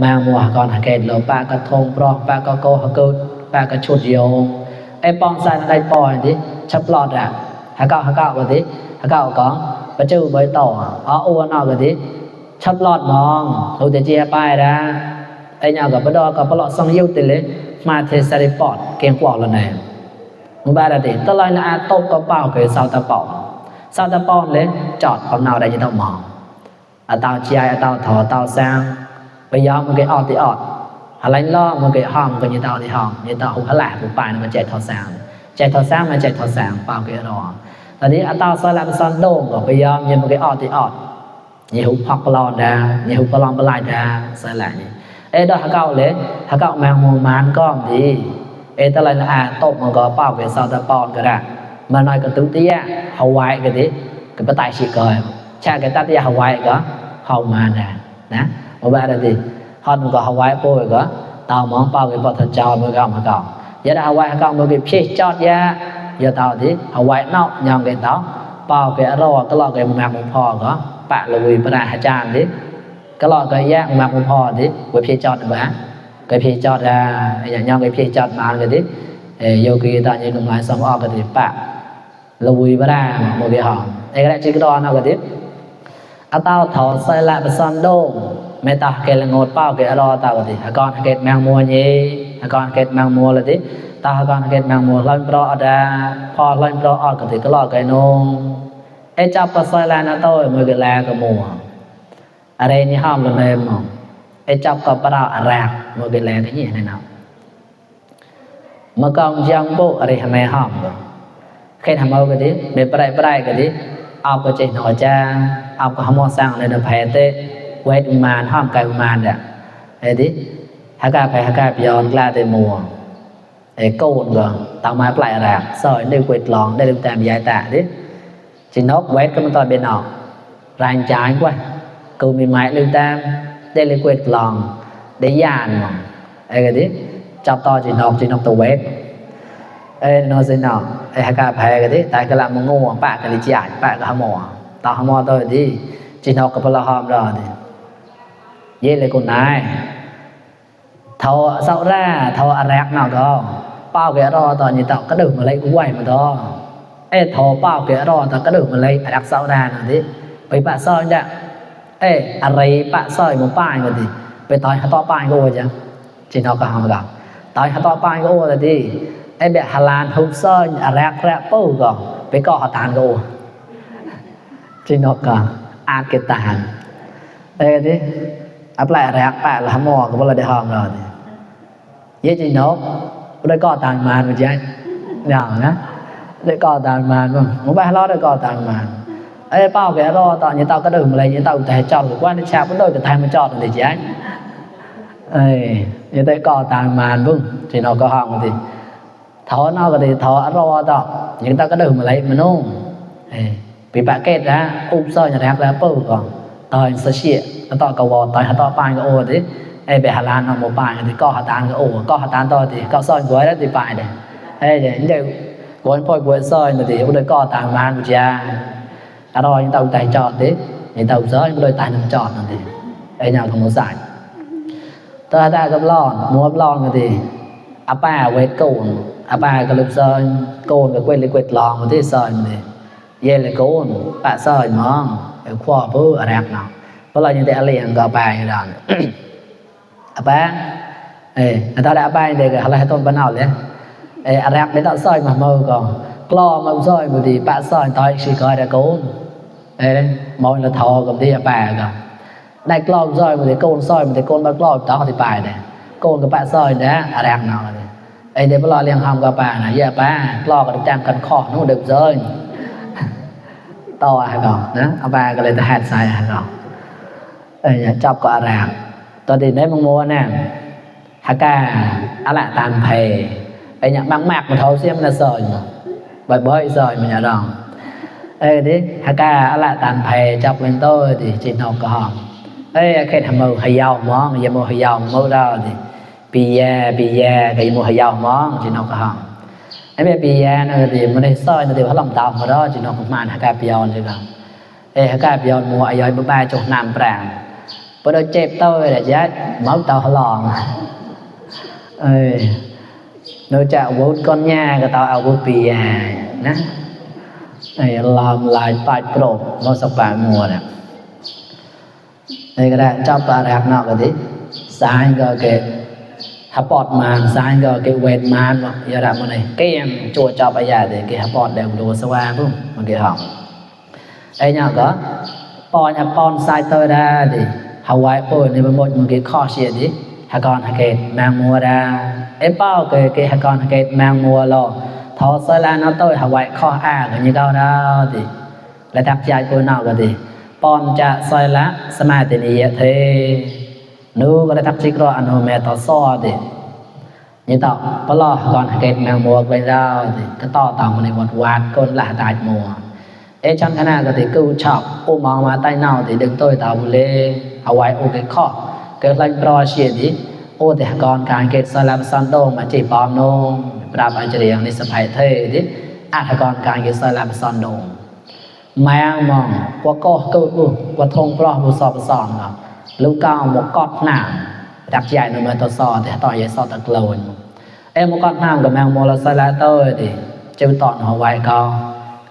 ម៉ាមួកនហកេតលោប៉ាក៏ធងប្រោះប៉ាក៏កោហកូតប៉ាក៏ឈុតយោអេប៉នសាច់ដៃប៉នទីឆាប់ឡតហកក៏ទីហកក៏បជូបៃតអូណក៏ទីឆាប់ឡតហ្មងហូតជាប៉ៃដាអេញក៏បដក៏ប្លោសងយុតិលេម៉ាទេសារីប៉តគៀងគួរលណែមួយបាទទេតឡៃណាតបក៏ប៉ោគេសៅតាប៉ោលេចតបំណៅដែរទៅមកអតោជាអតោថតោសាងបយ៉ាមកគេអត់ទីអត់ហឡៃឡមកគេហំក៏ញីតោទីហំញីតោអឡាពុប៉ៃមកចែកថសាងមកចែកថសាងប៉ោគេរអតនេះអតោសឡាបសនដងក៏បយ៉ាញីមកគេអត់ទីអត់ញីហ៊ុផកប្លន់ដែរញីហ៊ុប្លន់ប្លាយដែរសឡានេះអេដល់ហកោលេហកោម៉ាងមួម៉ានក៏ទីអេតឡៃណាតបមកក៏ប៉ោគេសៅតាប៉ោក៏ដែរមកណយក៏ទុតិយហវ៉ៃក៏ទីក៏បតៃស៊ីក៏ឆាក៏តតិយហវ៉ៃក៏ហៅម៉ានដែរណាមកបាទទីហត់ក៏ហវ៉ៃពោក៏តោហ្មងប៉ោគេបត់ចោលមកក៏មកយ៉ាហវ៉ៃក៏មកគេភេចចតយ៉ាយ៉ាតោទីហវ៉ៃណោញ៉ងគេតោប៉ោគេរកក្លោគេម៉ាក់ផក៏ប៉លវីប្រាអាចារ្យទីក្លោគេយ៉ាម៉ាក់ផទីវាភេចចតបាទគេភេចចតយ៉ាញ៉ងគេភេចចតបានគេទីយោគីតាញកំឡាយសំអកក៏ទីប៉លវីប្រាមកគេហងឯកជាក្តនក៏ទីអតោថោសៃឡាបសំដងមេតាគេលងត់ប៉ោគេរតោក៏ទីអកនកេតម៉ាំងមួញីអកនកេតម៉ាំងមួលទីតោអកនកេតម៉ាំងមួឡើងប្រអត់ដាផលឡើងប្រអត់ក៏ទីក្លោកឯនងអេចាប់បសៃឡាណតោមកគេឡាក៏មួអរេនេះហំលមែមកអេចាប់ក៏ប្រអរ៉ាមកគេឡាគ្នាណែណោមកកងយ៉ាងពុអរិហមេហំខេតហមក៏ទីមេប្រៃក៏ទីអបក៏ចេះណអចាអបក៏ហមសាំងនៅផែទេវេទមានហំកៃមានដែរអេទីហកាផែហកាបយ៉នក្លាទេមួអេកូនក៏តមកផ្លៃរ៉ាសយនៅវេទឡងដែលតាមយាយតាទីជីណប់វេទក៏មិនតបេណោរាញ់ចាញ់quáគឺមានម៉ែលើតាមដែលវេទឡងដែលយ៉ានមកអេក៏ទីចាប់តជីណប់ទៅវេទអេណូសិណោអេហកាផែក៏ទីតែកលមកងប៉ាកលិជាប៉ាក៏ហមតហមទៅទីជីណប់ក៏ប្លហមដល់ទីយេលេកូនណៃថោសោរ៉ាថោអរ៉ាក់ណៅដល់ប៉ោគេរតញីតក៏ដឹមកលេវ៉ៃមកដល់អេថោប៉ោគេរតក៏ដឹមកលេអរ៉ាក់សោរ៉ាណទីបិបាសោញដែរអេអរិប៉សោយមកប៉ាញក៏ទីបិតយហតប៉ាញក៏ចឹងជីណប់ក៏ហមដល់តយហតប៉ាញក៏ទៅទីអេបហឡានហុសោញអរ៉ាក់រ៉ាពូក៏បិក៏ហតានក៏ជីណប់ក៏អាចគេតានអេទីអប្លែរ៉ាក់ប៉ាលហមក៏បលដេហមដល់យេជីណប់ដោយក៏តានបានមកចាញ់យ៉ាងណាដោយក៏តានបានមកបែរឡោដោយក៏តានបានអេប៉ោគេរតញតក៏ដើម្លេញតតែចោលគាត់ឆាប់ដូចតែមកចោលទៅចាញ់អេយេតែក៏តានបានពងជីណប់ក៏ហងទីថោណៅក៏ទីថោរតញតក៏ដើម្លេញមនុស្សអេពីបាក់កេតណាអ៊ុបសោញរ៉ាក់ឡាពូក៏តើសជាតក៏វតហតប៉ាញក៏អូទេអេបេហឡានមកប៉ាញទីក៏ហតានក៏អូក៏ហតានតទីក៏សោញគួយទីប៉ាយដែរអេញ៉ៃគួយពុយគួយសោញទីដូចក៏តានបានវិជាអរយទៅតែចតទេញទៅសោញដូចតែនឹងចតនោះទេអេញ៉ាក៏មកសាច់តើតែកំឡនមកឡនក៏ទីអប៉ាវេតកូនអប៉ាក៏លឹបសោញកូនក៏គួយលិគួយឡងទេសោញទេយេលកូនប៉ាសោញហ្មងខ្វពើអរ៉ាក់ណោបលញតែអលៀងក៏ប៉ាដល់អប៉ាអេអត់តែអប៉ាទេក៏ហឡះតូនបណោលេអេអរ៉ាក់នេះតសោញមកមើក៏ក្លោមកសោញមួយទីប៉ាសោញតៃស៊ីក៏តែកូនអេមកលថោកំទីអប៉ាក៏ដៃក្លោសោញមួយទីកូនសោញមួយទីកូនមកក្លោតោទីប៉ាដែរកូនក៏ប៉ាសោញដែរអរ៉ាក់ណោអេតែបលលៀងហំក៏ប៉ាណាយេប៉ាក្លោក៏ចាំកាន់ខោនោះដឹកសោញត ต่อให้ก่อนนะเอาไปก็เลยจะแหดใส่ให้ก่อนจับก็อะไรตอนนี้ได้มังมัวเนี่ยหากาอะไรตามเพย์อย่างบางมากมาเท่าเสียมนะซอยบ่อยๆซอยมันจะร้องดิหากาอะไรตามเพย์จับเป็นโต้ดิจีนอกก็หอมแค่ทำมือให้ยาวมองอย่ามือให้ยาวมือเราดิปีแย่ก็อย่ามือให้ยาวมองจีนอกก็หอมแบบปีแย่นะดิมันได้ซอยนะดิเขาลำดาวมาแล้วจีนอกมันหากาปียอนใช่ไหมหากาปียอนมัวย่อยบ่ายจงน้ำแปลงพอเราเจ็บเต้าเลยจะmáu taoหลองnếu chả vút con nha cái tao ao vút bì nè làm lại bài pro nó sắp bài mùa nè đây cái này trong bài rạp nào cái gì sáng cái hấp bọt màn sáng cái quên màn mà giờ đạp này cái em chua cho bây giờ thì cái hấp bọt đều đồ sơ qua đúng mà cái hỏng đây nhau có pon sai tôi ra thì Hawaii pun ni một cái kho xịt đi, hakon haket mang mua ra, bao cái hakon haket mang mua lo, thọ soi là nó tôi Hawaii kho cái như cao đó thì, lại đặt chạy pun nào cái gì, pon cha soi lá, smart thì này thế, nếu cái đặt chiếc lo anh hôm mẹ tao so thì, như tao, bao lo hakon haket mang mua bên ra thì, cái to tao này một quạt con là đại mua, trong cái này cái thì cứu chọc, ôm mong mà tay nào thì đừng tôi tao lênเอาไว้โอเคข้อเกิดลังปรอเชียดิโอแต่ก่อนการเกิดสลับซันโดมาจีปอมโนปราบอันเจริญในสมัยเทดิอาถกรการเกิดสลับซันโดแมงมองว่าก็เกิดว่าทงปลอบุษบสอนเนาะลูกก้าวหมกกอดหนาดักใหญ่ในเมืองตัวซอแต่ต่อใหญ่ซอตะโกนหมกกอดหน้ากับแมงโมลสลัดโต้ดิจะต่อหัวไว้ก็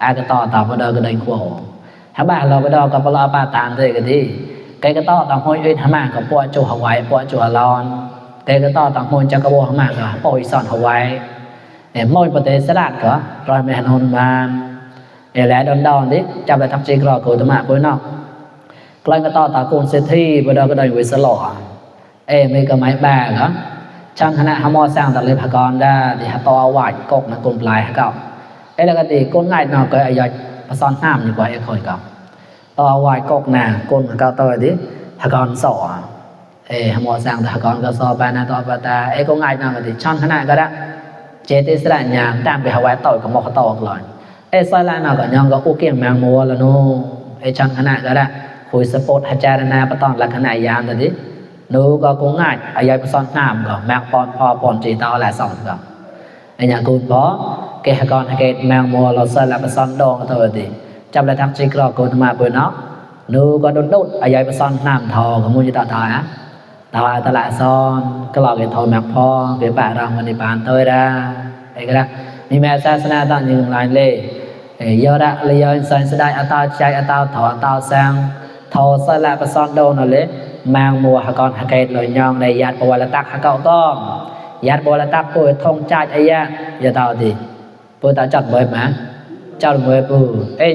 อาจจะต่อมาเดินก็ได้ขวบถ้าบ้านเราไปดอกับปลาปลาตามเลยกันที่cái to tàng hôi uyên hàm có bùa chủ Hawaii bùa chủ Lon cái to tàng hôi cho cái bùa hàm có bùi sòn Hawaii để môi bờ tây sẽ đạt có rồi mình hôn mà để lẽ đòn đấy chăm lại thắp chiếc rồi của tụi mẹ bữa nào cái to tàng cồn sẽ thi bữa đó cái đời với sơ lọ mấy cái máy bà đó chẳng hạn hàm mò sang tàng lên hà con ra thì hà to Hawaii cột là cồn lại hà cậu là cái gì cồn ngày nào cái ai son ham như vậy khỏi cậuต่อวายกกนาก้นก็ต่อดิหากรสอหมอสั่งหากรก็สอบไปนะต่อปตาก็ง่ายนะก็ดิช่อนขนาดก็ได้เจติสระยามตามไปหาวายต่อยกับหมอต่อก่อนซอยลานะก็ยังก็โอเคแมงมัวแล้วโน่ช่อนขนาดก็ได้คุยสปอร์ตหาจารณาปตอนลักษณะยามตัวดินู้ก็ง่ายอายไปซ่อนน้ำก็แมงปอนพอปอนจีต่อหลายสองก็อย่างกูเพราะเกหากรหาเกตแมงมัวเราซอยลาไปซ่อนดองตัวดิจำได้ทักชิกรอกูมาเปิดเนาะนูก็โดดอายไปซ่อนน้ำทอของมูจิตาถอยตาตลาดซ่อนก็หลอกไอ้ทอแมกพอเกี่ยวกับรางวัลในปานเตยได้ก็ได้มีแม่ศาสนาต่างอย่างไรเล่ยอดะเลยยอดสันสดายอัตาใจอัตาถออัตาแสงทอสละไปซ่อนโดนเอาเลยแมงมัวหากรหาเกตลอยยองในญาติปวารตักหาเก่าต้องญาติปวารตักป่วยทงใจอายะอย่าต่อดิป่วยตาจัดเบิดมาเจ้าเมื่อปู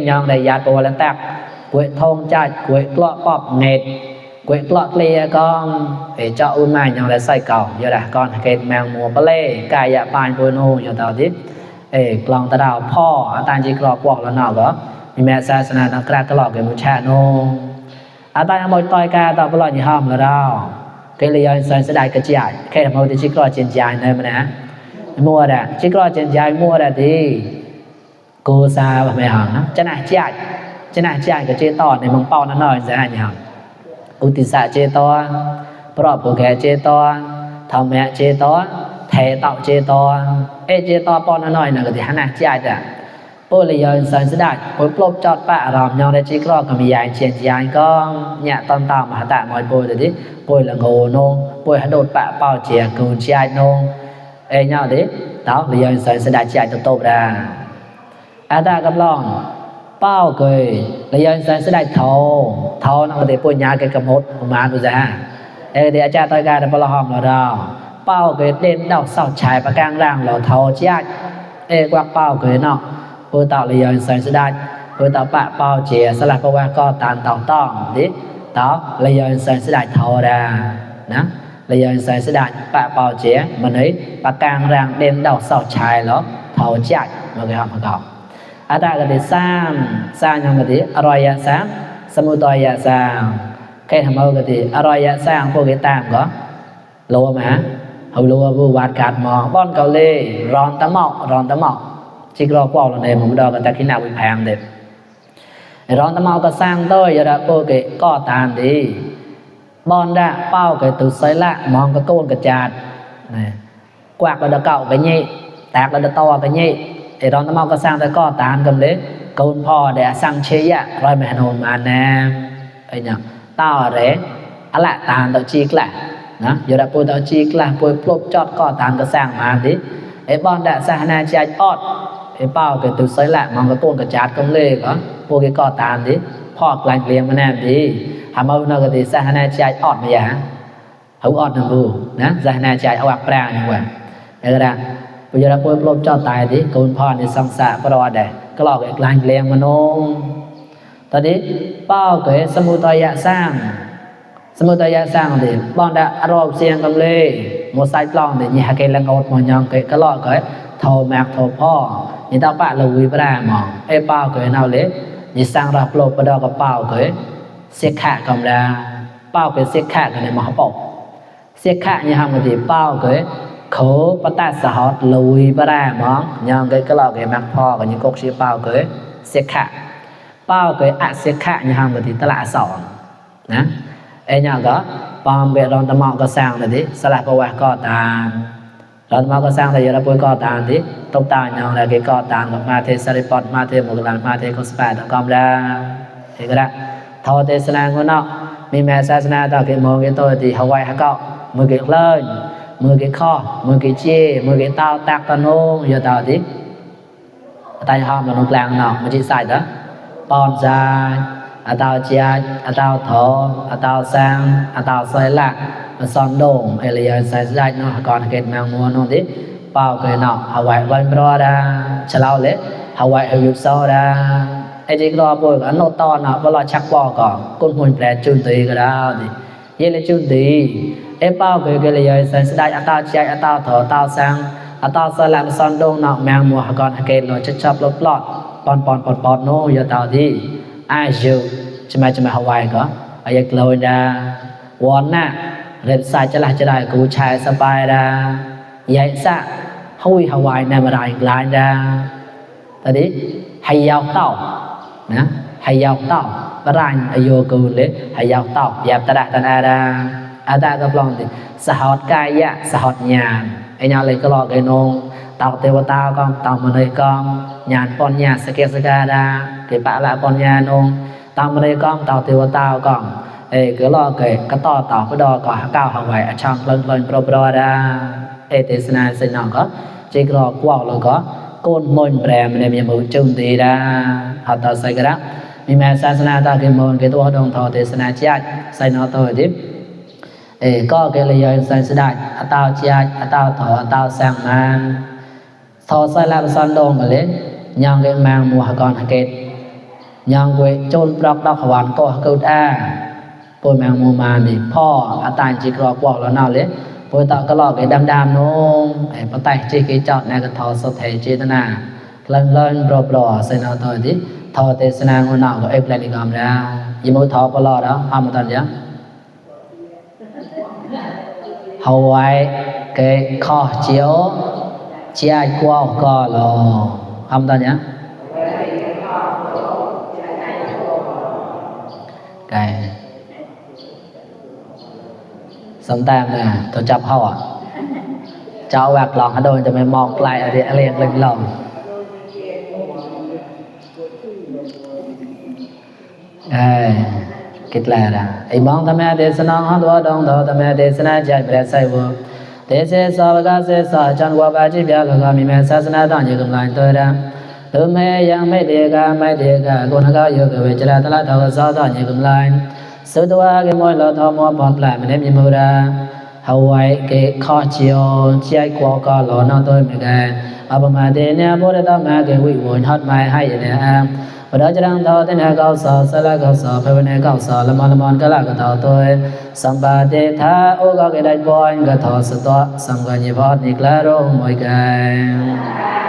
ยองในญาติปวารตักป่วยทงใจป่วยกลอปอบเน็ตป่วยกลอเคลียกองเจ้าอุ้มมายองในใส่เก่าอย่าด่าก่อนหาเกตแมงมัวปะเล่กายะปานป่วยโนอย่าต่อดิกลองตะดาวพ่อตานจีกรอกบอกแล้วเนาะก็มีแม่ศาสนาตะกราตลอดเกมุชาโนอาตายมวยต่อยกาตะปลอดยี่ห้อมแล้วดาวเกลียนสันสดายกระจายแค่ทำเอาที่จีกรอเจนจายเนี่ยมันนะมัวด่ะจีกรอเจนจายมัวด่ะที่กูซาแบบไม่ห่างนะจะน่าจายกับเจต่อในมังเป้านั่นหน่อยจะให้ยังอุติสะเจต่อปลอบผู้แก่เจต่อทำแม่เจต่อเทเต่าเจต่อเจต่อปอนน้อยน่ะก็ที่หน้าจายจ้ะปุริยนสันสดายปุปลบจอดปะรอมยองได้จีกรอก็มียายเชียนยายก็เนี่ยตอนตามมหาตะมอยปุยเดี๋ยวนี้ปุยละโงนงปุยหดดปะเป้าเจียกูจายนงเนี่ยดิเต่าริยนสันสดายจายโตๆได้อาตากำลองเป้าเกยริยนสันสดายเท่านั่นก็ที่ปุยยาเกยกำหนดประมาณดูจ้ะเดี๋ยวอาจารย์ต่อยการในปลหอมเราได้เป้าเกยเด่นดอกเสาฉายประกางร่างเราเท่าจายกวักเป้าเกยเนาะปุยต่อริยนสันสดายปุยต่อปะเป้าเจียสลับเพราะว่าก็ตานต้องดิต่อริยนสันสดายเท่าได้นะริยนสันสดายปะเป้าเจียมันนี้ประกางร่างเด่นดอกเสาฉายแล้วเท่าจายมาเกยหอมมาเก่า อัตตะกติสร้างยังกติอรอยะสร้างสมุทัยะสร้างใครทำเอากติอรอยะสร้างพวกตามก็โลมาเอาโลผู้วาดการมองป้อนเกาเล่ร้อนตะหมอกจิกรอกว่าเราในมุมดอกกันตะกินาวิแพงเด็ดร้อนตะหมอกก็สร้างโดยยระพวกก็ตามดีบอนดะเป้าก็ตุใส่ละมองก็โกนกระจาดกวากก็ตะเก่าก็ยี่แตกก็ตะตอก็ยี่ไอ้ร้อนตะหมอกก็สร้างแต่ก็ตามกันเลยโกนพ่อเดี๋ยวสั่งเชียร้อยแม่นมาแน่ไอ้เนี่ยต่อเร่อะไรตามต่อจีกแหละนะยระพวกต่อจีกแหละพวกพลบจอดก็ตามก็สร้างมาดิไอ้บอนดะสหนาใจออดไอ้เป้าก็ตุใส่ละมองก็โกนกระจาดก็เลยก็พวกก็ตามดิพ่อกลายเปลี่ยนมาแน่ดีทำเอาหน้าก็ดีสหนาใจออดมาอย่างเขาออดนั่นดูนะสหนาใจเอาอักแปลงอย่างว่าไอ้กระดาพอจะพูดลบเจ้าตายดิคุณพ่อในสังสารปรอดได้ก็หลอกไอ้กลายเปลี่ยนมาโน้ตอนนี้เป้าเกิดสมุทัยสร้างดิบ้านได้อารมณ์เสียงกำเลยโมไซค์ปล้องเดี๋ยวนี้หาเกลังอดมองยังเกิดก็หลอกเกิดเท่าแม็กเท่าพ่อนี่ตาปะเราวิปรามองไอ้เป้าเกิดเอาเลยนี่สร้างรับโลกประดกับเป้าเกิดเสียขากำลังเป้าเกิดเสียขากันในมหาปกเสียขาอย่างมันดีเป้าเกิดเขาปะตาสะฮอดลุยปรามองยังเกิดก็หลอกไอ้แม็กพ่อกันยังกกชื่อเป้าเกิดเสียขาเป้าเกิดอะเสียขาอย่างมันดีตลาดสอนนะไอ้เนี่ยก็ปอมเบรอนตะมอก็สร้างเลยดิสลับประวัติก็ตามรอนตะมอก็สร้างแต่ยระปุยก็ตามดิตบตาอย่างไรก็ตามกับมาเทสริปอดมาเทมุกลานมาเทคสปาตกอมแล้วเอกละทอเทศนาคนนอกมีแม่ศาสนาต่อเกี่ยวมองเกี่ยวตัวที่ฮาวายฮักเกามือเกี่ยวเลยมือเกี่ยวข้อมือเกี่ยวเจี๊ยมือเกี่ยวเต้าตักตะนงอย่าเต้าดิตายห้อมเราลงกลางเนาะมันจีใส่เด้อปอนใจอาตาเจียอาตาถออาตาแซงอาตาใส่ละมาซ้อนโด่งเอเลียใส่ใจเนาะก่อนเกิดแมงมัวนู่นดิเป้าเกิดเนาะฮาวายวันรอดาฉลาวเละฮาวายอายุโซดาไอ้ที่รอป่วยก็โนตอนเนาะเวลาชักปอก่อนก้นหุ่นแปรจุนตีก็ได้ดิเยเลจุนตีไอ้เป้าเกิดก็เลยใส่ใจอาตาเจียอาตาถออาตาแซงอาตาใส่ละมาซ้อนโด่งเนาะแมงมัวก่อนเกิดเราชับลบปลอดปอนโน่อย่าเต่าดิอายุจะมาฮาวายก็อายุเราดาวอนน่ะเรียนสายจะได้กูชายสบายดาใหญ่ซะฮาวายในมาได้หลายดาตอนนี้ให้ยาวเต่านะให้ยาวเต่าบรานอายุกูเลยให้ยาวเต่าหยาบตระตันอาดาอาตาก็ปลองดิสหดกายะสหดญาณไอ้ญาเลยก็หลอกไอ้นงเต่าเทวตาก็เต่ามันเลยก็ญาณปอนญาสเกสกาดาเก็บปะละปอนญาณงตามเลยก็เต่าเทวตาก็ก็รอเกะก็ต่อไปดอก็ก้าวหาวไอ้ช่างเพลินโปรโปรดาเทศนาสินองก็จิกรอกว่าแล้วก็โกนมนแปรมันมีมือจุนดีดาหัตถใส่กระมีแม่ศาสนาตาเกมนเกตัวดงทอเทศนาเจียใส่นอตัวดิก็เกเลยยใส่สดาอัตตาเจียอัตตาถออัตตาแสงมันทอใส่ละสันดงกันเลยยังเกแมงมัวก่อนเกตยังเวโจนปลอกดอกขวานก็เกิดปวยแมงมุมมานี่พ่ออาตาจิกรอกบอกแล้วน่าเลยปวยตะก็หลอกไอ้ดำๆน้องไอ้ปะไตจิกจอดในกระทอสดเทเจตนาเล่นปลอใส่นอตัวดิทอเทศนาคนน่าก็เอฟแลนิกรรมแล้วยิ่งมือทอปลอแล้วทำมาตอนเนี้ยเอาไว้เกยข้อเจียวเจียกว่าก็รอทำตอนเนี้ยไก่สำแดงเนี่ยตัวจับเขาอ่ะเจ้าแหวกหลองเขาโดนจะไม่มองไกลอะไรเล็กๆหลงคิดแล้วนะไอ้มองทำไมเดชนาหัวดองทำไมเดชนาใจเปลี่ยนใส่วัวเดชสาวกเสสาจันวัวบาจิบยาลกามีแม่ศาสนาตั้งอยู่กำลังตัวเดิมตัวแม่ยังไม่เด็กคนเขาอยู่กับเวจราตลาดทองสาวตั้งอยู่กำลังสุดว่าเกมอยเราทอมอปอนปลายมันมีมูราฮาวายเกข้อเชียวเชียกว่าก็หล่อนอตัวเหมือนกันอาบมาเดเนี่ยพวกเราต้องมาเกวิวนฮอตไม้ให้เนี่ยพอเราจะดังต่อที่เนี่ยเขาสอบสละเขาสอบไปวันนี้เขาสอบละมันก็ละก็ต่อตัวสัมปะเดธาโอก็เกิดได้บ่อยก็ทอสตัวสังกัญญาพอดนิกลาโรมอยกัน